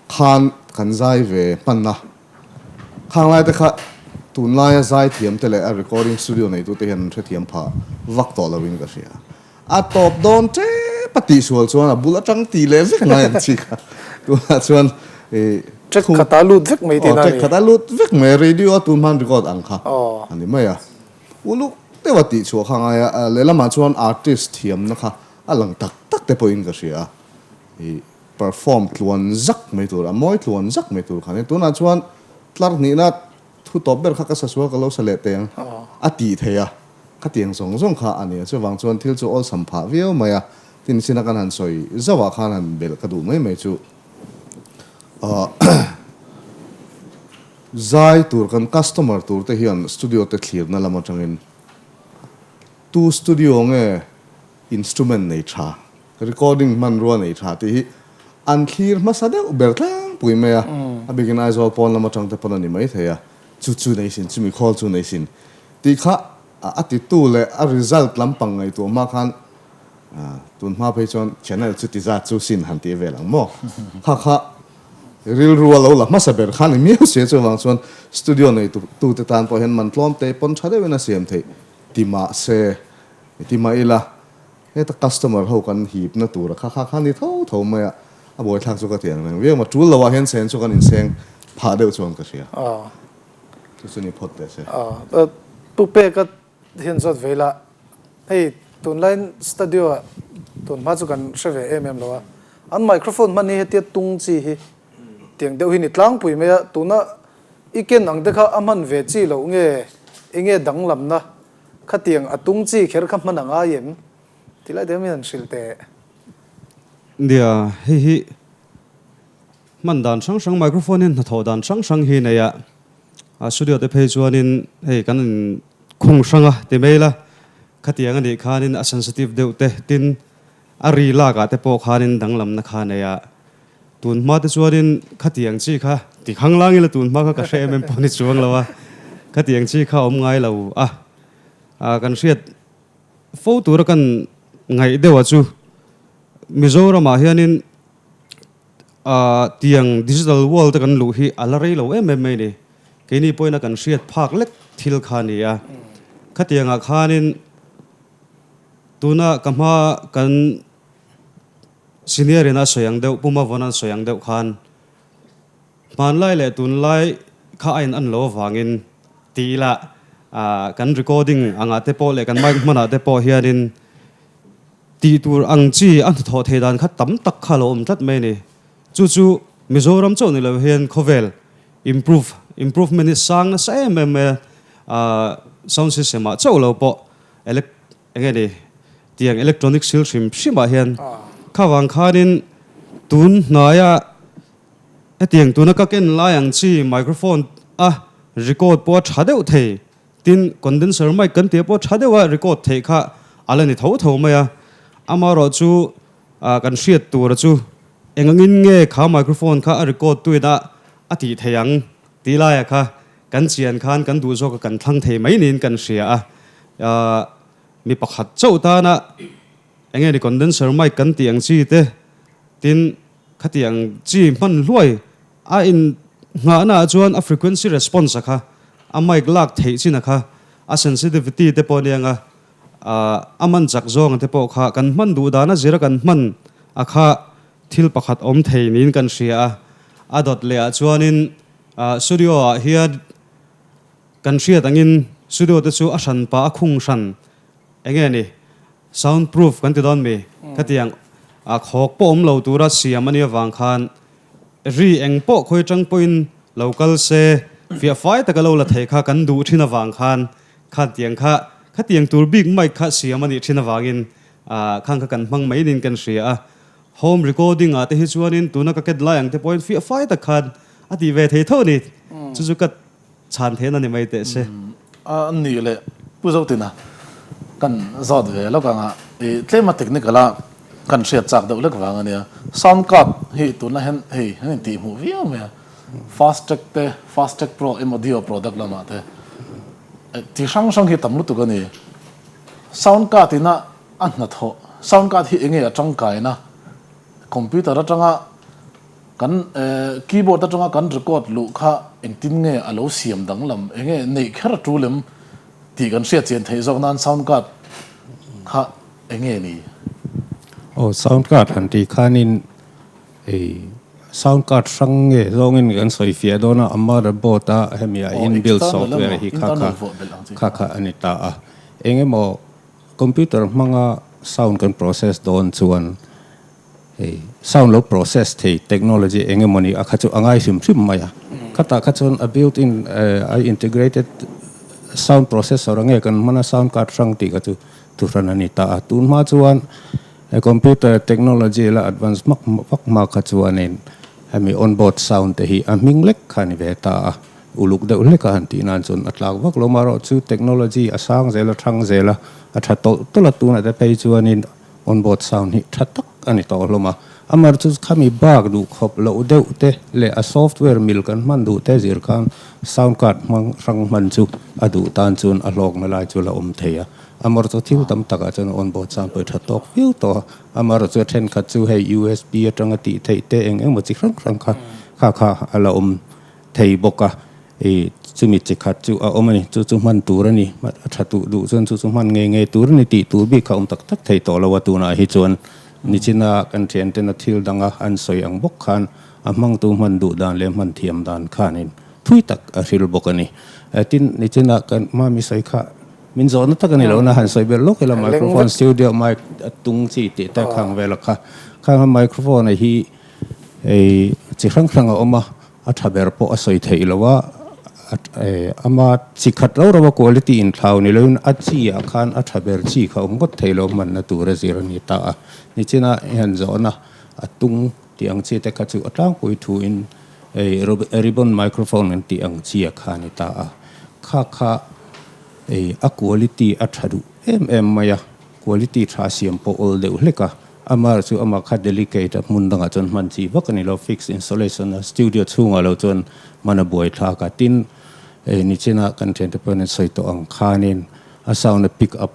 khan kan zai ve hman a, khang lai te kha tunlaia zai thiam te leh a recording studio neitu te hian an hrethiam phah vak tawh lo in ka hria. A tawp dawn tep a tihsual chuan a bul atang tih leh vek ngai ang chi kha. Tunah chuan ih Track khat a lut vek mai tihna a ni. Aw track khat a lut vek mai, radio a tun hman record ang kha a ni mai a. Uluk deuh a tihchhuah kha ngai a, lehlamah chuan artist thiamna kha A lang tak tak te pawhin ka hria a, i perform tluan zak mai tur, a mawi tluan zak mai tur khan tunah chuan tlar hnihna thu tawp ber kha ka sa sual ka lo sa leh teh ang a tih theih a, khatiang zawng zawng kha a ni a, chuvang chuan thil chu awlsam phah viau mai a, tin sina kan han sawi zauhah khan han belh ka duh mai mai chu zai tur kan customer tur te hian studio te thlirna lam atangin tu studio nge Instrument nei tha, recording hmanrua nei tha tih hi an thlir hmasa deuh ber tlangpui mai a, a bikin Aizawl pawn lam atang te pawn a ni mai thei a, chu chu nei sin, chumi khawl chu nei sin tih kha a titu leh a result lampang ngaihtuah hma khan tun hma phei chuan channel chu ti zat chu sin han tih vel ang maw? Kha kha rilru a lo la hmasa ber kha ni miau sia chuvang chuan studio nei tute tan pawh hian man tlawm te pawn tha deuhin a siam theih ti mahse Ti mah ila, heta customer ho kan hipna tura kha kha kha ni tho tho mai a, a buaithlak chu ka ti ang reng viau mai. Tul loah hian sen chu kan inseng phah deuh chuan ka hria. Chu chu ni phawt teh se. Pu Peka hian zawt ve ila, hei tunlaiin studio ah tun hma chu kan hre ve em em lo a, an microphone hman hi hetia tung chi hi tiang deuh hi ni tlangpui mai a, tuna i ken ang te kha a hman ve chi loh nge enge danglamna Khatiang a tung chi kher kha hman a ngai em? Ti lai deuh in han hrilh teh. Nia, hei hi hman dan hrang hrang, microphone hian hnathawh dan hrang hrang hi nei a, a studio te phei chuanin hei kan in khung hrang a ti mai la, khatiang a nih khanin a sensitive deuh te, tin a ri lak ah te pawh khanin danglamna kha a nei a, tun hma te chuanin khatiang chi kha ti khang lang ila tun hma kha ka hre em em pawh ni chuang lo a, khatiang chi kha awm ngai lo a, ah kan hriat fo tura kan ngaih deuh a chu Mizoramah hianin ah tiang digital world a kan luh hi a la rei lo em em mai a ni, keini pawhin a kan hriat phak lek thil kha a ni a, khatiangah khanin tuna ka hma kan Senior in a sawi ang deuh, Pu Mavon an sawi ang deuh khan hmanlai leh tunlai kha a in an lo avangin ti ila kan recording angah te pawh leh kan mic hmanah te pawh hianin tih tur ang chi a hnathawh thei dan kha tam tak kha a lo awm tlat mai a ni. Chu chu Mizoram chauh ni lo hian khawvel improve improvement hi sang nasa em em mai a, sound system ah chauh lo pawh elec Enge ni, tiang electronic thil hrim hrimah hian kha vang khanin tun hnaia Hetiang tuna ka ken lai ang chi microphone a record pawh a tha deuh thei. Tin, condenser mic kan tih pawh tha deuha record theih kha a la ni tho tho mai a. Amaherawhchu kan hriat tura chu eng angin nge kha microphone kha a record tuin a a tih theih ang tih laia kha kan chian khan kan duh zawka kan thlang thei mai niin kan hria a. Mi pakhat chauh tana eng nge ni condenser mic kan tih ang chi te, tin khatiang chi hman hluai a in nghahna ah chuan a frequency response a kha a mic lak theih chin a kha a sensitivity te pawh ania nga a man chak zawng te pawh kha kan hman duh dan a zira kan hman a kha thil pakhat awm thei niin kan hria a. A dawt leh ah chuanin studio ah hian kan hriat angin studio te chu a hran pah a khung hran eng nge ni sound proof kan ti dawn mi khatiang a khawk pawh awm lo tura siam a nih avang khan Ri eng pawh khawi atang pawhin lo kal se, fiah fai taka lo la thei kha kan duh thin avang khan khatiang kha khatiang tur bik mic kha siam a nih thin avangin khang kha kan hmang mai niin kan hria a. Home recording ah te hi chuanin tuna ka ket lai ang te pawhin fiah fai tak khan a tih ve thei tho a ni. Chu chu ka chhan theihna ni mai teh se. A nih leh Pu Zotina kan zawt ve lawk anga i tlema technical a kan hriat chak deuh lek vang a nia. Sound card hi tunah hian hei an intih hmuh viau mai a, Fast Track te, Fast Track Pro emaw Dio product lamah te ti hrang hrang hi tam lutuk a ni. Sound card ina a hnathawh, sound card hi enge a tangkaina, computer atanga Kan keyboard atanga kan record luh kha engtin nge a lo siam danglam, enge neih kher a tul em tih kan hriat chian theih zawk nan sound card kha enge ni? Aw sound card han tih khanin ei sound card hrang nge zawngin kan sawi fiah dawn a, a motherboard a hemi a inbuilt software hi kha kha kha kha a ni ta a, engemaw computer hmanga sound kan process dawn chuan Hei sound lo process thei technology eng emawni a kha chu a ngai hrim hrim mai a. Khatah kha chuan a built in a integrated sound processor a nge kan hman a sound card hrang tih kha chu thuhran a ni ta a. Tun hma chuan computer technology la advance hmak vak hma kha chuanin hemi on board sound te hi a hming lek kha a ni ve ta a. Uluk deuh hlek a han tih nan chuan a tlak vak lo. Amaherawhchu technology a sang zel a thang zel a, a tha tawlh tawlh a tunah te phei chuanin On board sound hi tha tak a ni tawh hlawm a, amar chu khami bak duh khawp loh deuh te leh a software mil kan hman duh te zir khan sound card hmang hrang hman chu a duh tan chuan a hlawkna lai chu la awm thei a, amar chu thil tam takah chuan on board sound pawh hi tha tawk viau tawh a, amar chu a thenkhat chu hei USB atanga tih theih te eng eng emaw chi hrang hrang kha kha kha a la awm thei bawk a, i chumi chi khat chu a awm a ni, chu chu hman tur a ni, a tha duh duh chuan chu chu hman ngei ngei tur a ni tih tur bik kha awm tak tak thei tawh lo a, tunah hi chuan nichina kan thiantena thil danga an sawi ang bawk khan a hmangtu hman duh dan leh hman thiam dan khanin thui tak a hril bawk a ni. Tin, nichina kan mami sawi kha min zawhna tak a ni lo na han sawi belh lawk ila microphone studio mic a tung chi tih te khang vel a kha, khang a microphone a hi hei chi hrang hrang a awm a, A tha ber pawh a sawi theih lo a, ama chi khat ro ro a quality inthlau ni loin a chi ah khan a tha ber chi kha awm ngawt thei lo hmanna tur a zir a ni ta a. Nichina i han zawhna a tung tih ang chi te kha chu a tlangpui thu in ei ribbon microphone an tih ang chi a kha a ni ta a. Kha kha ei a quality a tha duh em em mai a, quality tha siam pawh awl deuh hlek a. Amar chu amah kha delicate a, hmun dangah chuan hman chi vak a ni lo, fixed installation a, studio chhungah lo chuan hman a buai thlak a, tin hei nichina kan thiante pawhin an sawi tawh ang khanin a sound a pick up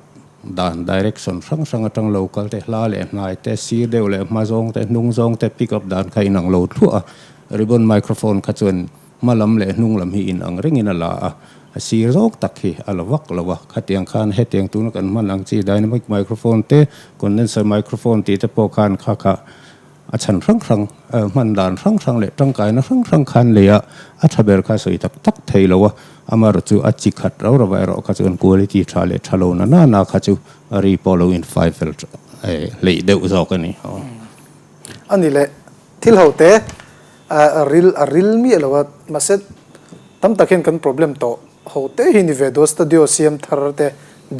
dan direction hrang hrang atang lo kal te, hla leh hnai te, sir deuh leh hma zawng te, hnung zawng te pick up dan kha inang lo thluah a, ribbon microphone kha chuan Hma lam leh hnung lam hi inang rengin a la a, a sir zawk tak hi a la vak lo a. Khatiang khan hetiang tuna kan hman ang chi dynamic microphone te, condenser microphone tih te pawh khan kha kha a chhan hrang hrang, hman dan hrang hrang leh tangkaina hrang hrang khan lei a, a tha ber kha sawi tak tak thei lo a. Amaherawh chu a chi khat rau rau erawh kha chuan quality tha leh tha lo na na na kha chu a ri pawh lo infai fel hleih deuh zawk a ni. A ni leh thil ho te A ril a ril miah lo a, mahse tam tak hian kan problem tawh ho te hi ni ve duh a, studio siam thar te,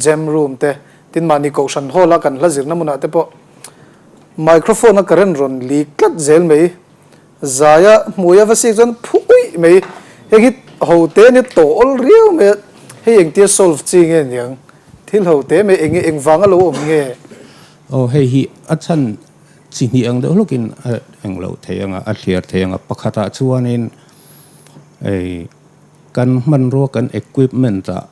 jam room te, tin mahni kohhran hall a kan hla zirna hmunah te pawh microphone a current rawn leak tlat zel mai. Zaia hmui a va sik chuan phu uih mai. Heng hi ho te ania tawh awl riau mai a, hei engtia solve chi nge niang? Thil ho te mai eng eng vanga lo awm nge? Aw hei hi a chhan chi hnih ang deuh hlawkin a eng loh thei ang a, a thliar thei ang a. Pakhatah chuanin ei kan hmanrua kan equipment ah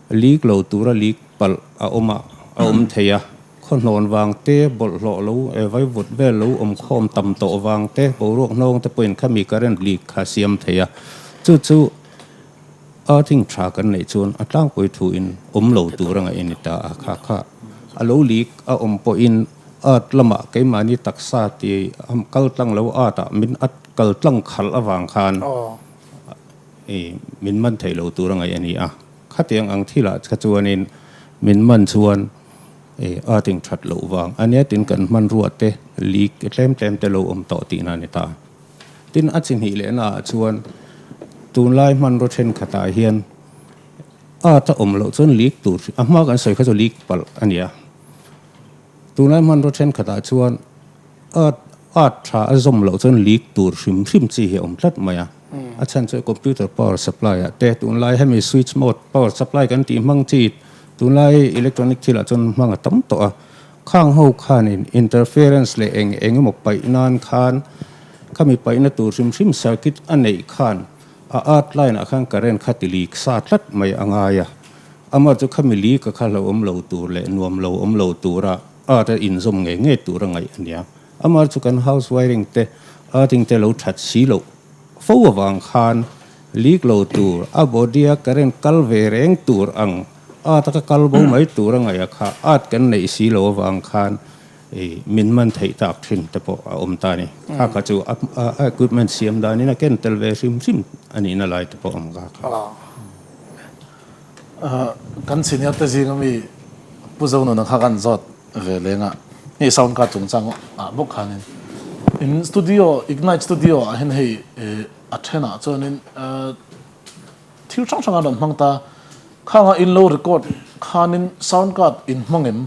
leak lo tura leak palh a awm a, a awm thei a. Khawhnawn vang te, bawlhhlawh lo vaivut vel lo awm khawm tam tawh vang te, boruak hnawng te pawhin khami current leak kha siam thei a. Chu chu earthing tha kan neih chuan a tlangpui thuin awm lo tur a ngaih a ni ta a, kha kha a lo leak a awm pawhin earth lamah keimahni taksa ti kal tlang lo earth ah min a kal tlang khalh avang khan min man thei lo tur a ngaih a ni a. Khatiang ang thilah kha chuanin min man chuan a ting that loh vang a nia tin kan hmanrua te leak tlem tlem te lo awm tawh tihna a ni ta. Tin a chi hnih lehna ah chuan tunlai hmanraw thenkhatah hian art a awm loh chuan leak tur a hma kan sawi kha chu leak palh a nia. Tunlai hmanraw thenkhatah chuan art art tha a zawm loh chuan leak tur hrim hrim chi hi a awm tlat mai a. A chhan chu computer power supply ah te tunlai hemi switch mode power supply kan tih hmang chi tunlai electronic thil ah chuan hmang a tam tawh a. Khang ho khanin interference leh eng eng emaw paih nan khan khami paihna tur hrim hrim circuit a neih khan a earth line ah khan current kha ti leak sa tlat mai a ngai a. Amah chu khami li ka kha hlauhawm lo tur leh nuam lo awm lo tura earth a inzawm ngei ngei tur a ngaih a nia. Amah chu kan house wiring te earthing te lo that si loh fo avang khan leak lo tur a body a current kal ve reng tur ang earth a ka kal bo mai tur a ngaih a kha earth kan neih si loh avang khan min man theih tak thin te pawh a awm ta a ni. Kha kha chu a equipment siam danin a ken tel ve hrim hrim a nihna lai te pawh a awm kha kha. Kan senior te zing ami Pu Zonuna kha kan zawt ve leng a, hei sound card chungchang ah bawk khanin in studio Ignite studio ah hian hei a thenah chuanin thil hrang hrang a rawn hmang ta, khanga in lo record khanin sound card in hmang em?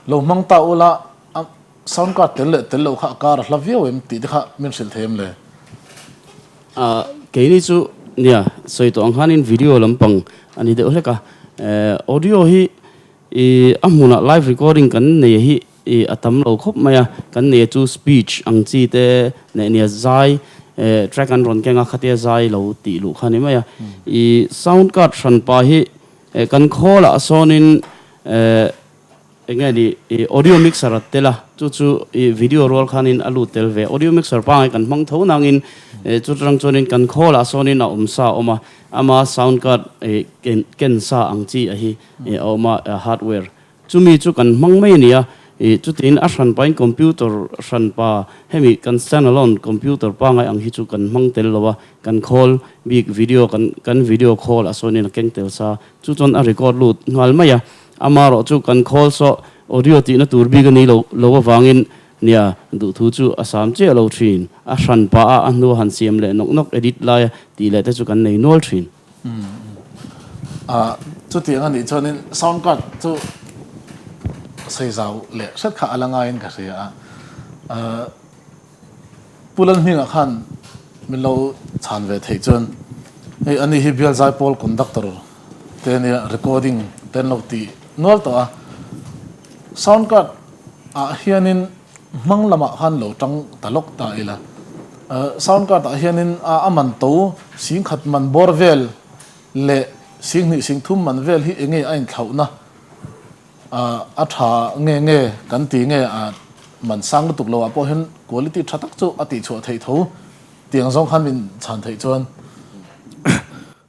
Lo hmang ta ula a sound card tel leh tel loh kha a kar a hla viau em tih te kha min hrilh thei em le? Keini chu nia sawi tawh ang khanin video lampang a ni deuh hlek a, audio hi a hmunah live recording kan nei hi a tam lo khawp mai a, kan nei chu speech ang chi te leh nia zai track an rawn keng a khatia zai lo tih luh kha a ni mai a, i sound card hranpa hi kan khawlah sawnin Enge ni i audio mixer a tel a, chu chu i video rual khanin a lut tel ve. Audio mixer pangai kan hmang tho nangin chu tang chuanin kan khawlah sawnin a awm sa a awm a, ama sound card i ken ken sa ang chi a hi a awm a hardware. Chumi chu kan hmang mai a ni a, i chutiin a hranpain computer hranpa hemi kan stand alone computer pangai ang hi chu kan hmang tel lo a, kan khawl bik video kan kan video khawl ah sawnin a keng tel sa, chu chuan a record lut nghal mai a. Amarawh chu kan khawl saw audio tihna tur bik a ni lo lo avangin nia duhthu chu a sam chiah lo thin. A hran pah a, a hnua han siam leh nawk nawk edit laia tih leh te chu kan nei nual thin. A, chutiang a nih chuanin sound card chu sawi zau leh hret kha a la ngaiin ka hria a. Pu Lalhminga khan min lo chhan ve theih chuan hei ani hi Bial Zaipawl conductor te ania recording te an lo ti nual tawh a, sound card ah hianin hmang lamah khan lo tang ta lawk ta ila, sound card ah hianin a man to singkhat man bawr vel leh singhnih singthum man vel hi enge a inthlauhna A tha nge nge kan ti nge a man sang lutuk lo ah pawh hian quality tha tak chu a tih chhuah theih tho tiang zawng khan min chhan theih chuan.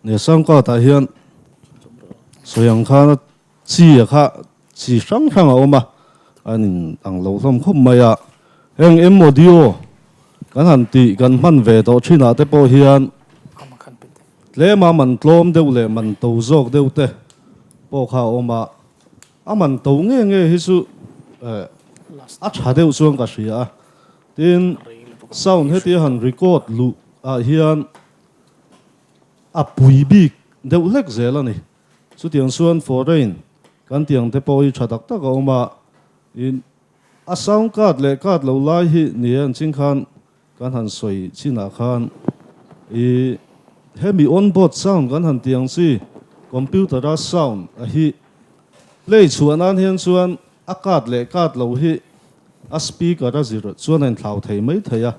Nia Sangkawt ah hian sawi ang khan a chi a kha chi hrang hrang a awm a, an in ang lo hlawm khawp mai a, heng M audio kan han tih kan hman ve tawh thin ah te pawh hian Tlema man tlawm deuh leh man to zawk deuh te pawh kha a awm a, a man to nge nge hi chu a tha deuh chuan ka hria a, tin sound hetia han record luh ah hian a pui bik deuh hlek zel a ni. Chutiang chuan foreign kan tih ang te pawh hi tha tak tak a awm a, in a sound card leh card lo lai hi ni e an ching khan. kan han sawi chinah khan i hemi on board sound kan han tih ang chi computer a sound a hi play chhuah nan hian chuan a card leh card lo hi a speaker a zir chuan a inthlau thei mai thei a,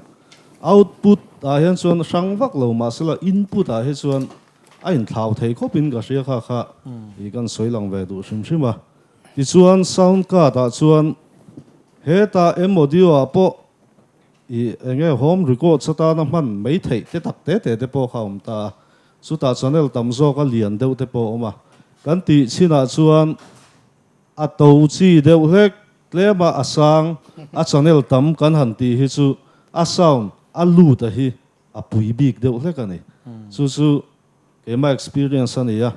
output ah hian chuan hrang vak lo mahsela input ah hi chuan a inthlau thei khawpin ka hria kha kha i kan sawi lang ve duh hrim hrim a. Tichuan sound card ah chuan hetah M audio ah pawh i enge home records atana hman mai theih te tak te te te pawh kha a awm ta a, chutah channel tam zawk a lian deuh te pawh a awm a, kan tih chinah chuan A to chi deuh hlek, tlema a sang, a channel tam kan han tih hi chu a sound a lut a hi a pui bik deuh hlek a ni. Chu chu keimah experience a ni a,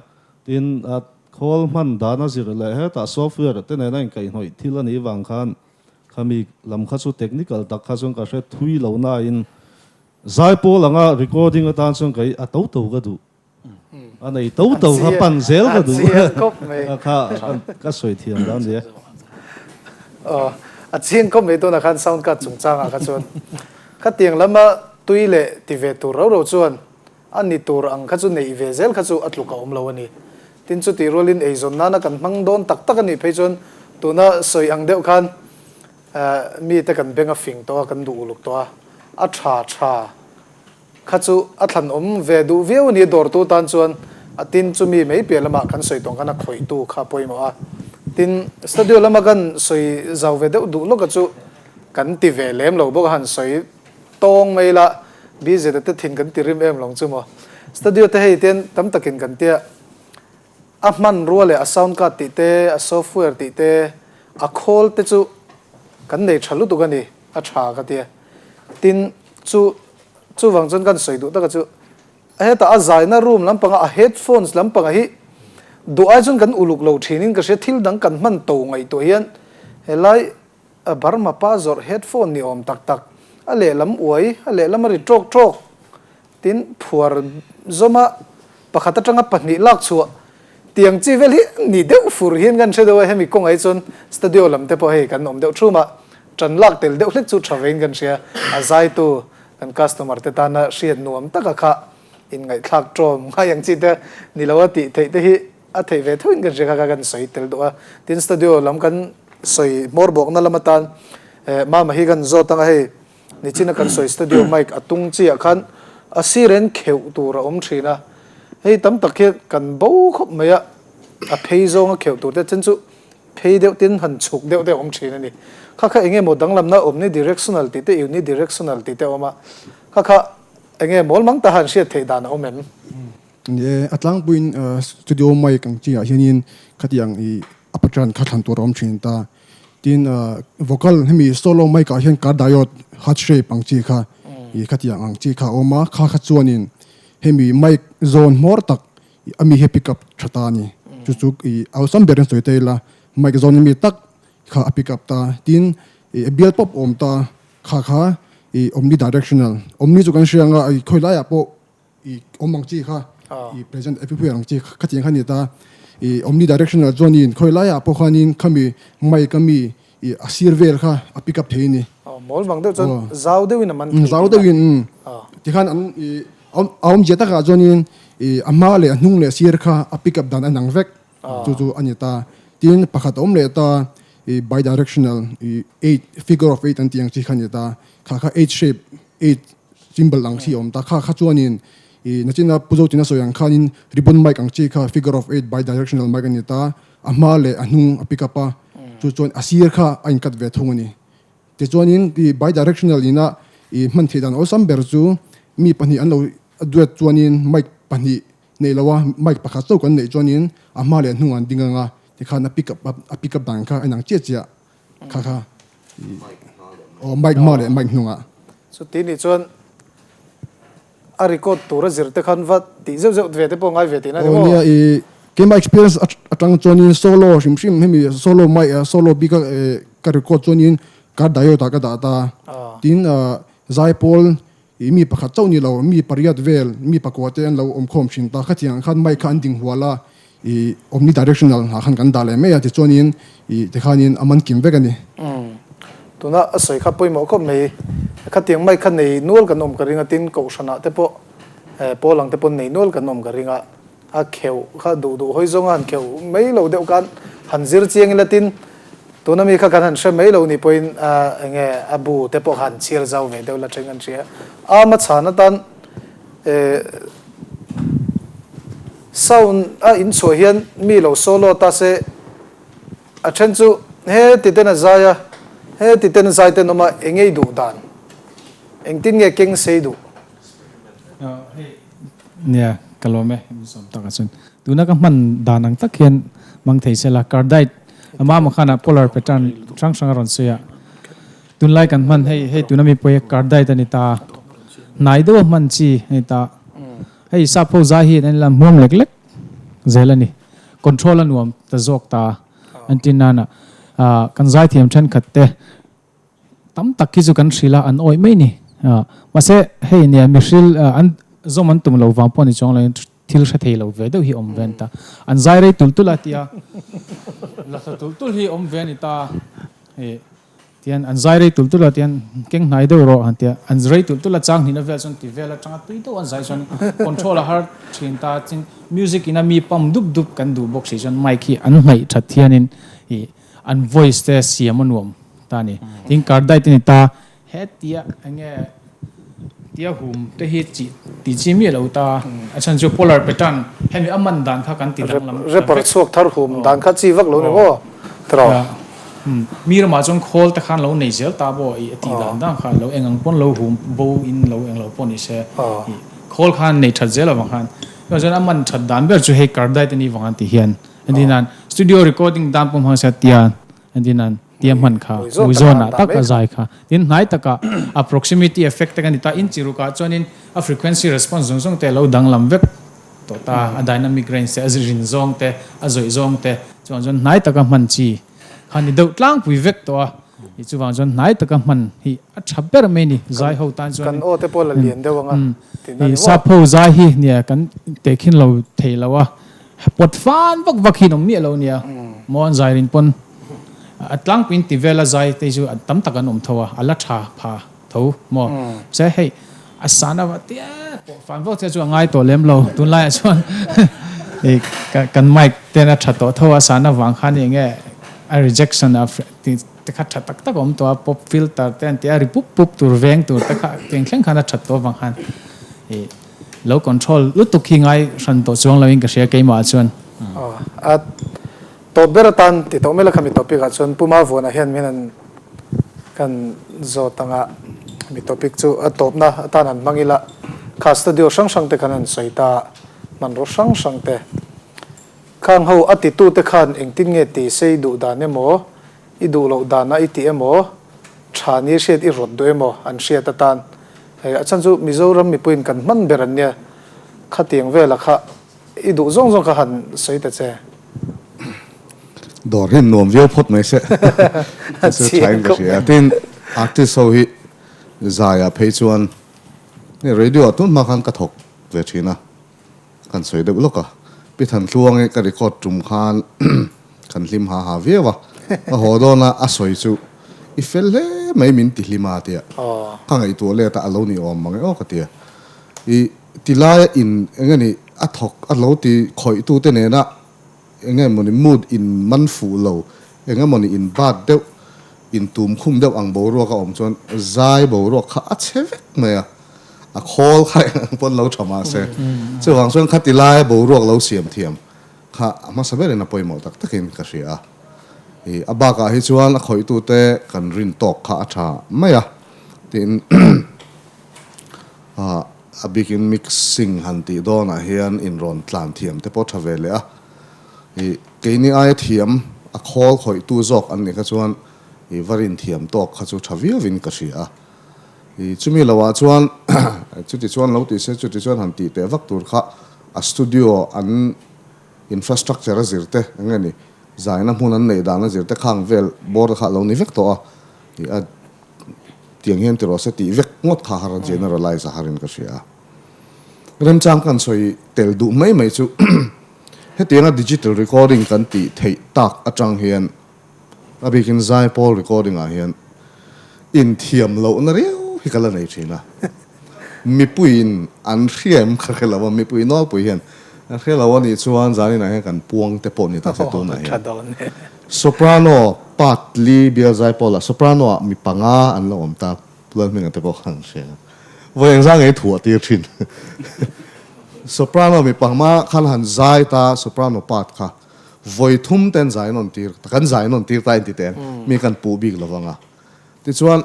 tin a khawl hman dan a zir leh hetah software te nena inkaihhnawih thil a nih vang khan khami lam kha chu technical tak kha chuan ka hre thui lo nain zaipawl anga recording atan chuan kei a to to ka duh. A nei to to kha pan zel ka duh a kha ka sawi thiam dan nia. Aw a chiang khawp mai tunah khan sound card chungchangah kha chuan khatiang lama tui leh ti ve tur rau rau chuan a ni tur ang kha chu neih ve zel kha chu a tluk a awm lo a ni. Tin chutih rualin eizawn nana kan hmang dawn tak tak a nih phei chuan tuna sawi ang deuh khan mite kan beng a fing tawh a kan duh uluk tawh a, a tha tha. Kha chu a thlan awm ve duh viau a ni, dawrtu tan chuan a tin chu mi mai piah lamah kan sawi tawng khan a khawihtu kha a pawimawh a. Tin, studio lama kan sawi zau ve deuh duh lawka chu kan ti ve lem lo bawk a, han sawi tawng mai la, BZ a te thin kan ti rim em lawng chu maw. Studio te hei tian tam takin kan tia, a hmanrua leh a sound card tih te, a software tih te, a khawl te chu kan nei tha lutuk a ni, a tha ka tia. Tin, chu Chuvang chuan kan sawi duh taka chu hetah a zaina room lampanga a headphones lampanga hi duh ai chuan kan uluk lo thinin ka hria thil dang kan hman to ngaihtuah hian helai Burma pa zawrh headphone ni awm tak tak a lehlam uai a lehlam a ri tawk tawk tin phuar zawma pakhat atanga pahnih lak chhuah tiang chi vel hi ni deuh fur hian kan hre deuh a hemi kawngah hi chuan studio lam te pawh hei kan awm deuh thum a tan lak tel deuh hlek chu tha vein kan hria a zaitu Kan customer te tana hriat nuam taka kha inngaihthlak tawm ngai ang chi te ni lo a tih theih te hi a theih ve theuhin kan hria kha kha kan sawi tel duh a. Tin studio lam kan sawi hmawr bawkna lam atan Mama hi kan zawt anga hei nichina kan sawi studio mic a tung chiah khan a siren kheuh tur a awm thin a. Hei tam tak hi kan bo khawp mai a, a phei zawnga kheuh tur te chen chu Phei deuh tin han chhuk deuh te a awm thin a ni. Kha kha enge maw danglamna awm ni directional tih te unidirectional tih te a awm a. Kha kha enge mawl mang ta han hriat theih dan a awm em? Ni e, a tlangpuiin studio mic ang chi ah hianin khatiang i a patron kha thlan tur a awm thin ta. Tin vocal hemi solo mic ah hian car diode heart shape ang chi kha i khatiang ang chi kha a awm a. Kha kha chuanin hemi mic zawn hmawr tak A mi hi pick up tha ta a ni. Chu chu i awlsam ber in sawi ta ila, mic zawn mi tak kha a pick up ta. Tin, i bial pawp awm ta kha kha i omnidirectional. Omni chu kan hria anga i khawi laiah pawh i awm ang chi kha, i present everywhere ang chi khatiang kha a ni ta. I omnidirectional chuanin khawi laiah pawh khanin khami mic a mi i a sir vel kha a pick up thei a ni. Mawl vang deuh chuan zau deuhin a man thei. Zau deuhin tikhan an i A awmzia takah chuanin i a hma leh a hnung leh sir kha a pick up dan a nang vek chu chu a ni ta. Tin pakhat a awm leh ta i bidirectional i eight figure of eight an tih ang chi kha a ni ta. Kha kha eight shape eight symbol ang chi a awm ta. Kha kha chuanin i nachina Pu Zotina sawi ang khanin ribbon mic ang chi kha figure of eight bidirectional mic a ni ta. A hma leh a hnung a pick up a chu chuan a sir kha a in cut ve thung a ni. Tichuanin i bidirectional ina i hman theih dan awlsam ber chu mi pahnih an lo duet chuanin mic pahnih neih lo a, mic pakhat chauh kan neih chuanin a hma leh a hnungah an ding ang a, tikhan a pick up a pick up dan kha a inang chiah chiah kha kha aw mic hma leh mic hnungah. Chuti nih chuan A record tur a zir te khan va tih zeuh zeuh ve te pawh ngai ve tihna ni maw? Aw nia i keimah experience atang chuanin solo hrim hrim hemi solo mic solo bik a ka record chuanin ka diode ah ka dah ta tin zaipawl i mi pakhat chauh ni lo mi pariat vel mi pakua te an lo awm khawm thin ta khatiang khan mic kha an ding hual a i omnidirectional ah khan kan dah leh mai a tichuanin i tikhanin a man kim vek a ni. Tuna a sawi kha pawimawh khawp mai. Khatiang mic kha nei nual kan awm ka ring a, tin kohhranah te pawh pawl ang te pawn nei nual kan awm ka ring a, a kheuh kha duh duh hawi zawnga han kheuh mai lo deuh khan han zir chiang ila tin tuna mi kha kan han hre mai lo nih pawhin enge a bu te pawh kha han chhiar zau ve deuh la teng an hria. Ama chhan atan sound a inchhuah hian mi lo solo ta se A then chu he ti ten a zai a, he ti ten zai ten awm a, eng ei duh dan? Engtin nge keng sei duh? Nia, ka lawm e, min sawm takah chuan. Tuna ka hman dan ang tak hian hmang thei sela, Cardite a mama khanah polar pattern hrang hrang a rawn sawi a. Tunlai kan hman hei, hei tuna mi pawh hi Cardite a ni ta, hnai deuha hman chi a ni ta. Hei sap ho zai hi an la hmuam lek lek zel a ni. Control a nuam ta zawk ta an ti nana kan zaithiam thenkhat te tam tak hi chu kan hrilh a an awih mai ni. Mahse hei nia mihril an zawm an tum lo vang pawh ni chuang lo in thil hre thei lo ve deuh hi awm ve a ni ta. An zai rei tul tul a tia la hla tul tul hi awm ve a ni ta. Tian an zai rei tulh tulh a, tian keng hnai deuh rawh han tia, an rei tulh tulh a, chang hnihna vel chuan ti vel atanga tui deuh an zai chuan control a har thin ta, tin music ina mi pump dup dup kan duh bawk si chuan mic hi an hnaih that hianin ih an voice te siam a nuam ta a ni. Tin cardite a ni ta, hetia enge tia hum te hi chi ti chi miah lo ta, a chhan chu polar pattern hemi a man dan kha kan ti danglam ta vek. Rapper chhuak thar hum dan kha chi vak lo ni maw tiraw? Mi ramah chuan khawl te khan lo nei zel ta pawh i a tih dan dan kha lo eng ang pawn lo hum bo in lo eng lo pawh ni se i khawl khan nei that zel avang khan chuvang chuan a man that dan ber chu hei cardite a nih vang an ti hian entir nan studio recording dan pawh hmang se tia entir nan tia hman kha mui zawnah tak a zai kha tin hnai takah a proximity effect te kan ti ta in chi rukah chuanin a frequency response zawng zawng te a lo danglam vek tawh ta a dynamic range te a rin zawng te a zawih zawng te chuan chuan hnai taka hman chi kha ni deuh tlangpui vek tawh a i chuvang chuan hnai taka hman hi a tha ber mai ni zai ho tan chuan kan aw te pawh la lian deuh anga tihna ni maw sap ho zai hi nia kan tehkhin lo thei lo a pawt fan vak vak hi an awm miah lo nia maw an zai rin pawn a tlangpuiin ti vela zai te chu tam tak an awm tho a a la tha pha tho maw se hei a sana va tia pawh fan vak te chu a ngai tawh lem lo tunlaiah chuan i kan mic ten a tha tawh tho a sana vang khan eng nge a rejection a te kha tha tak tak a awm tawh a pop filter te an tia ri pup pup tur veng tur te kha teng thleng khan a that tawh avang khan i lo control lutuk hi ngai hran tawh chuang lo in ka hria keimah chuan. A Tawp ber atan ti tawh mai la khami topic ah chuan Puma Vuana hian min han kan zawt anga mi topic chu a tawpna atan han hmang ila kha studio hrang hrang te khan han sawi ta hmanraw hrang hrang te khang ho a titu te khan engtin nge ti se i duh dan emaw i duh loh dana i ti emaw tha ni hriat i rawt duh emaw an hriat atan hei a chhan chu Mizoram mipuiin kan hman ber an nia khatiang vela kha I duh zawng zawng kha han sawi ta che. Dawr hi nuam viau phawt mai se. Chu tha in ka hria. Tin artist ho hi zaiah phei chuan hei radio ah tun hma khan ka thawk ve thin a, kan sawi deuh lawk a. Pi Thantluang hi ka record tum khan kan hlim ha ha viau a. Ka haw dawn a, a sawi chu i fel hle mai min ti hlim a tia. Ka ngaihtuah let a, a lo ni awm mang e aw ka tia. I Ti laia in eng nge ni a thawk a lo ti khawih tu te nena eng nge mawni mood in man fuh lo eng nge mawni in bat deuh in tum khum deuh ang boruak a awm chuan zai boruak kha a chhe vek mai a, a khawl kha eng ang pawn lo tha mahse chuvang chuan kha ti laia boruak lo siam thiam kha a hmasa berin a pawimawh tak takin ka hria a, i a bakah hi chuan a khawih tu te kan rin tawk kha a tha mai a tin A bikin mixing han tih dawnah hian inrawn tlan thiam te pawh tha ve leh a. Ih, keini aia thiam a khawl khawihtu zawk an nih kha chuan ih va rin thiam tawk kha chu tha viauvin ka hria a. Ih, chumi loah chuan chuti chuan lo tih se chuti chuan han tih teh vak tur kha a studio an infrastructure a zir te eng nge ni zaina hmun an neih dan a zir te khang vel bawr kha a lo ni vek tawh a. Ih, a. Tiang hian ti rawh se tih vek ngawt kha har a generalize a harin ka hria a. Remchang kan sawi tel duh mai mai chu hetianga digital recording kan tih theih tak atang hian a bikin zaipawl recording ah hian inthiam lohna riau hi ka la nei thin a. Mipuiin an hria em ka hre lo a, mipui nawlpui hian an hre lo a nih chuan zaninah hian kan puang te pawh ni ta se tunah hian. Soprano part li bial zaipawl ah soprano ah mi panga an la awm ta, Lalhminga te pawh khan an hria. Vawi engzah ngei thuah tir thin. Soprano mi pangma khan han zai ta soprano part kha vawi thum ten zai nawn tir kan zai nawn tir ta inti teh mi kan puh bik lo vang a. Tichuan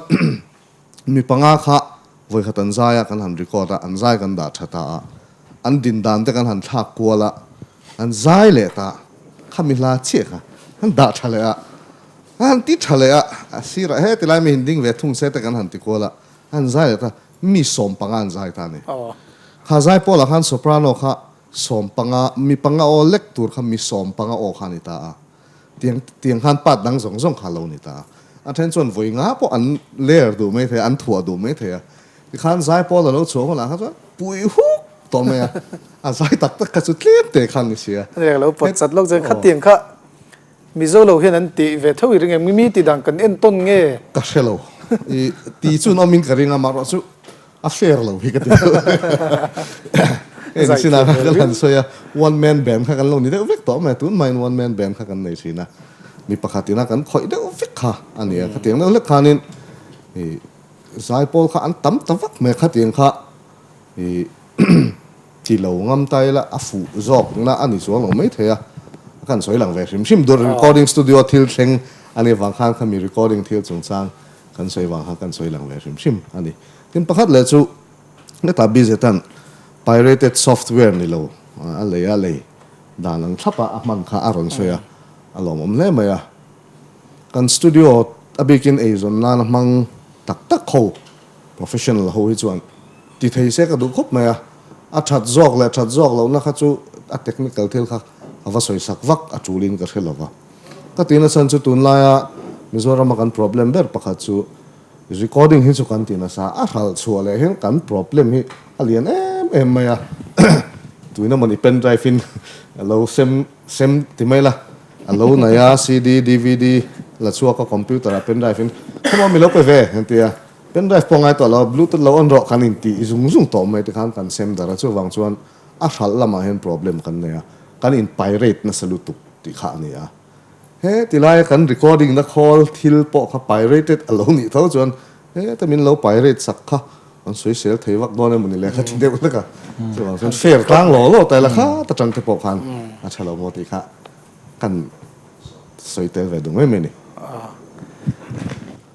mi panga kha vawi khat an zai a kan han record a an zai kan dah tha ta a an din dan te kan han thlak kual a an zai leh ta kha mi hla chiah kha an dah tha leh a a han ti tha leh a a sirah heti lai mi hin ding ve thung se te kan han ti kual a an zai leh ta mi 15 an zai ta a ni. Kha zai pawlah khan soprano kha 15 mi panga aw lek tur kha mi 15 aw kha a ni ta a. Tiang tiang khan part dang zawng zawng kha a lo ni ta a. A then chuan vawi nga pawh an layer duh mai thei a, an thuah duh mai thei a. Tikhan zai pawl a lo chhuah hunah kha chuan pui huk tawh mai a. A zai tak tak kha chu tlem te khan ni si a. Ani lo pawt chat lawk chuan khatiang kha Mizo lo hian an tih ve tho i ring em? Mi ti dan kan entawn nge? Ka hre lo. I ti chu an awmin ka ring a, mahrawh chu a fair lo hi ka ti deuh. Hei ni sinah khan kan han sawi a, one man band kha kan lo ni deuh vek tawh mai a, tun hmain one man band kha kan nei thin a, mi pakhat ina kan khawih deuh vek kha a ni a, khatiang deuh hlek khanin i zaipawl kha an tam ta vak mai a, khatiang kha i Ti lo ngam ta ila a fuh zawk na a ni chuang lo maithei a, a kan sawi lang ve hrim hrim dur. Recording studio thil thleng a nih vang khan khami recording thil chungchang kan sawi vang khan kan sawi lang ve hrim hrim a ni. Tin pakhat leh chu hetah BZ-a'n pirated software ni lo a lei a lei dan ang thlap a a hman kha a rawn sawi a, a lawmawm hle mai a. Kan studio a bikin eizawn nana hmang tak tak ho Professional ho hi chuan ti thei se ka duh khawp mai a, a that zawk leh that zawk lohna kha chu a technical thil kha a va sawi sak vak a tulin ka hre lova. Ka tihna chhan chu tunlaia Mizorama kan problem ber pakhat chu recording hi chu kan ti nasa, a hralh chhuah leh hian kan problem hi a lian em em mai a, tuina mawni pen drive in a lo sem sem ti mai la, a lo nei a CD, DVD la chhuak a computer ah pen drive in khawmaw mi lo pe ve an ti a. Pen drive pawh ngai tawh lo, bluetooth lo on rawh kan intih zung zung tawh mai te khan kan sem dar a, chuvang chuan a hralh lamah hian problem kan nei a, kan in pirate nasa lutuk tih kha a ni a. He tilaia kan recording na khawl thil pawh kha pirated a lo nih tho chuan heta min lo pirate sak kha an sawisel thei vak dawn emaw ni le kha ti deuh hlek a, chuvang chuan fair tlang law law ta ila kha ta tang te pawh khan a tha lo maw tih kha kan sawi tel ve duh mai mai a ni.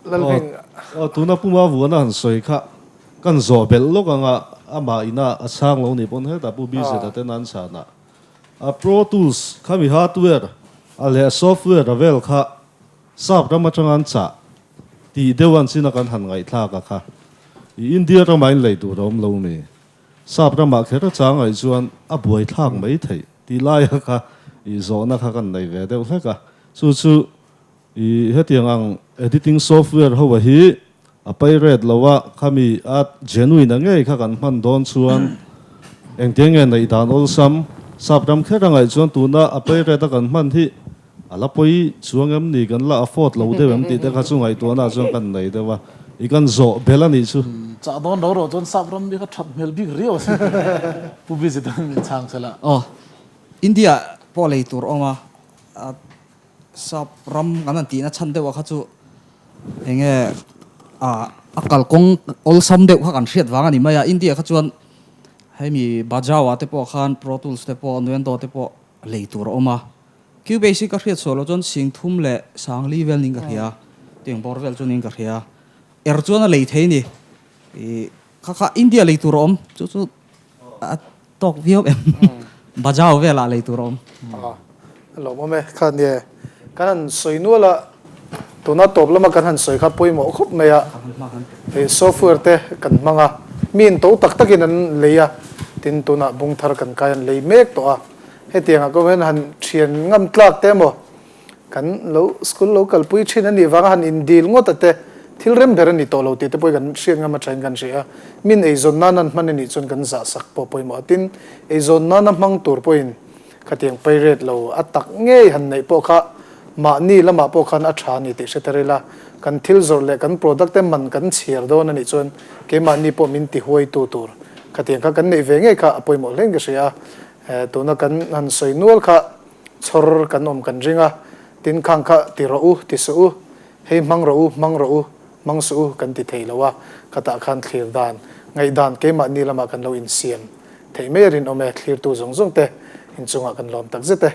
Lalhming. Aw, tuna Puma Vuana han sawi kha kan zawh belh lawk ang a, amah ina a chhang lo nih pawn hetah Pu BZ-a ten an chhan a. A Pro Tools khami hardware a leh software a vel kha sap ram atanga an chah tih deuh an chin a kan han ngaihthlak a kha. I India ramah in lei tur a awm lo mi? Sap ramah kher a chang aih chuan a buaithlak mai theih tih laia kha i zawhna kha kan nei ve deuh hlek a. Chu chu I hetiang ang editing software ho a hi a pirate lo a, khami a genuine a ngei kha kan hman dawn chuan engtiang nge neih dan awlsam sap ram kher a ngaih chuan tuna a pirate a kan hman hi a la pawi chuang em ni kan la afford lo deuh em tih te kha chu ngaihtuahna chuan kan nei deuh a, i kan zawh bel a nih chu. Chah dawn ro ro chuan sap ram bik a that hmel bik riau a sin. Pu Busy tan min chhang sela. Aw, India pawh lei tur awm a. Sap ram kan han tihna chhan deuh ah kha chu eng nge ah a kalkawng awlsam deuh kha kan hriat vang a ni mai a, India kha chuan hemi Bajau ah te pawh khan Pro Tools te pawh Nuendo te pawh lei tur a awm a, Cubase hi ka hriat suah loh chuan 3000 leh 4000 vel niin ka hria, tiang bawr vel chu niin ka hria, er chuan a lei thei a ni, ih kha kha India lei tur a awm chu chu a Tawk viau em? Bajau velah lei tur a awm. A lawmawm e. Kha nia kan han sawi nual a, tuna tawp lama kan han sawi kha pawimawh khawp mai a. Hei software te kan hmang a, mi in to tak takin an lei a, tin tunah bung thar kan kai an lei mek tawh a. Hetiangah kawng hian han thian ngam tlak te emaw Kan lo school lo kalpui thin a nih vanga han indil ngawt a te, thil rem ber a ni tawh lo tih te pawh hi kan hriat ngam atangin kan hria a. Min eizawn nana an hman a nih chuan kan zah sak pawh pawimawh a. Tin, eizawn nana hmang tur pawhin khatiang pirate lo a tak ngei han neih pawh kha Mahni lamah pawh khan a tha a ni tih hre tar ila, kan thil zawrh leh kan product te man kan chhiar dawn a nih chuan keimahni pawh min ti huaitu tur khatiang kha kan neih ve ngei kha a pawimawh hlein ka hria a. Tuna kan han sawi nual kha chhawr kan awm kan ring a, tin khang kha ti rawh u, ti suh u, hei hmang rawh u, hmang rawh u, hmang suh u kan ti thei lo a, khatah khan thlir dan, ngaihdan keimahni lamah kan lo insiam theih mai a rinawm e, thlirtu zawng zawng te inchungah kan lawm takzet e.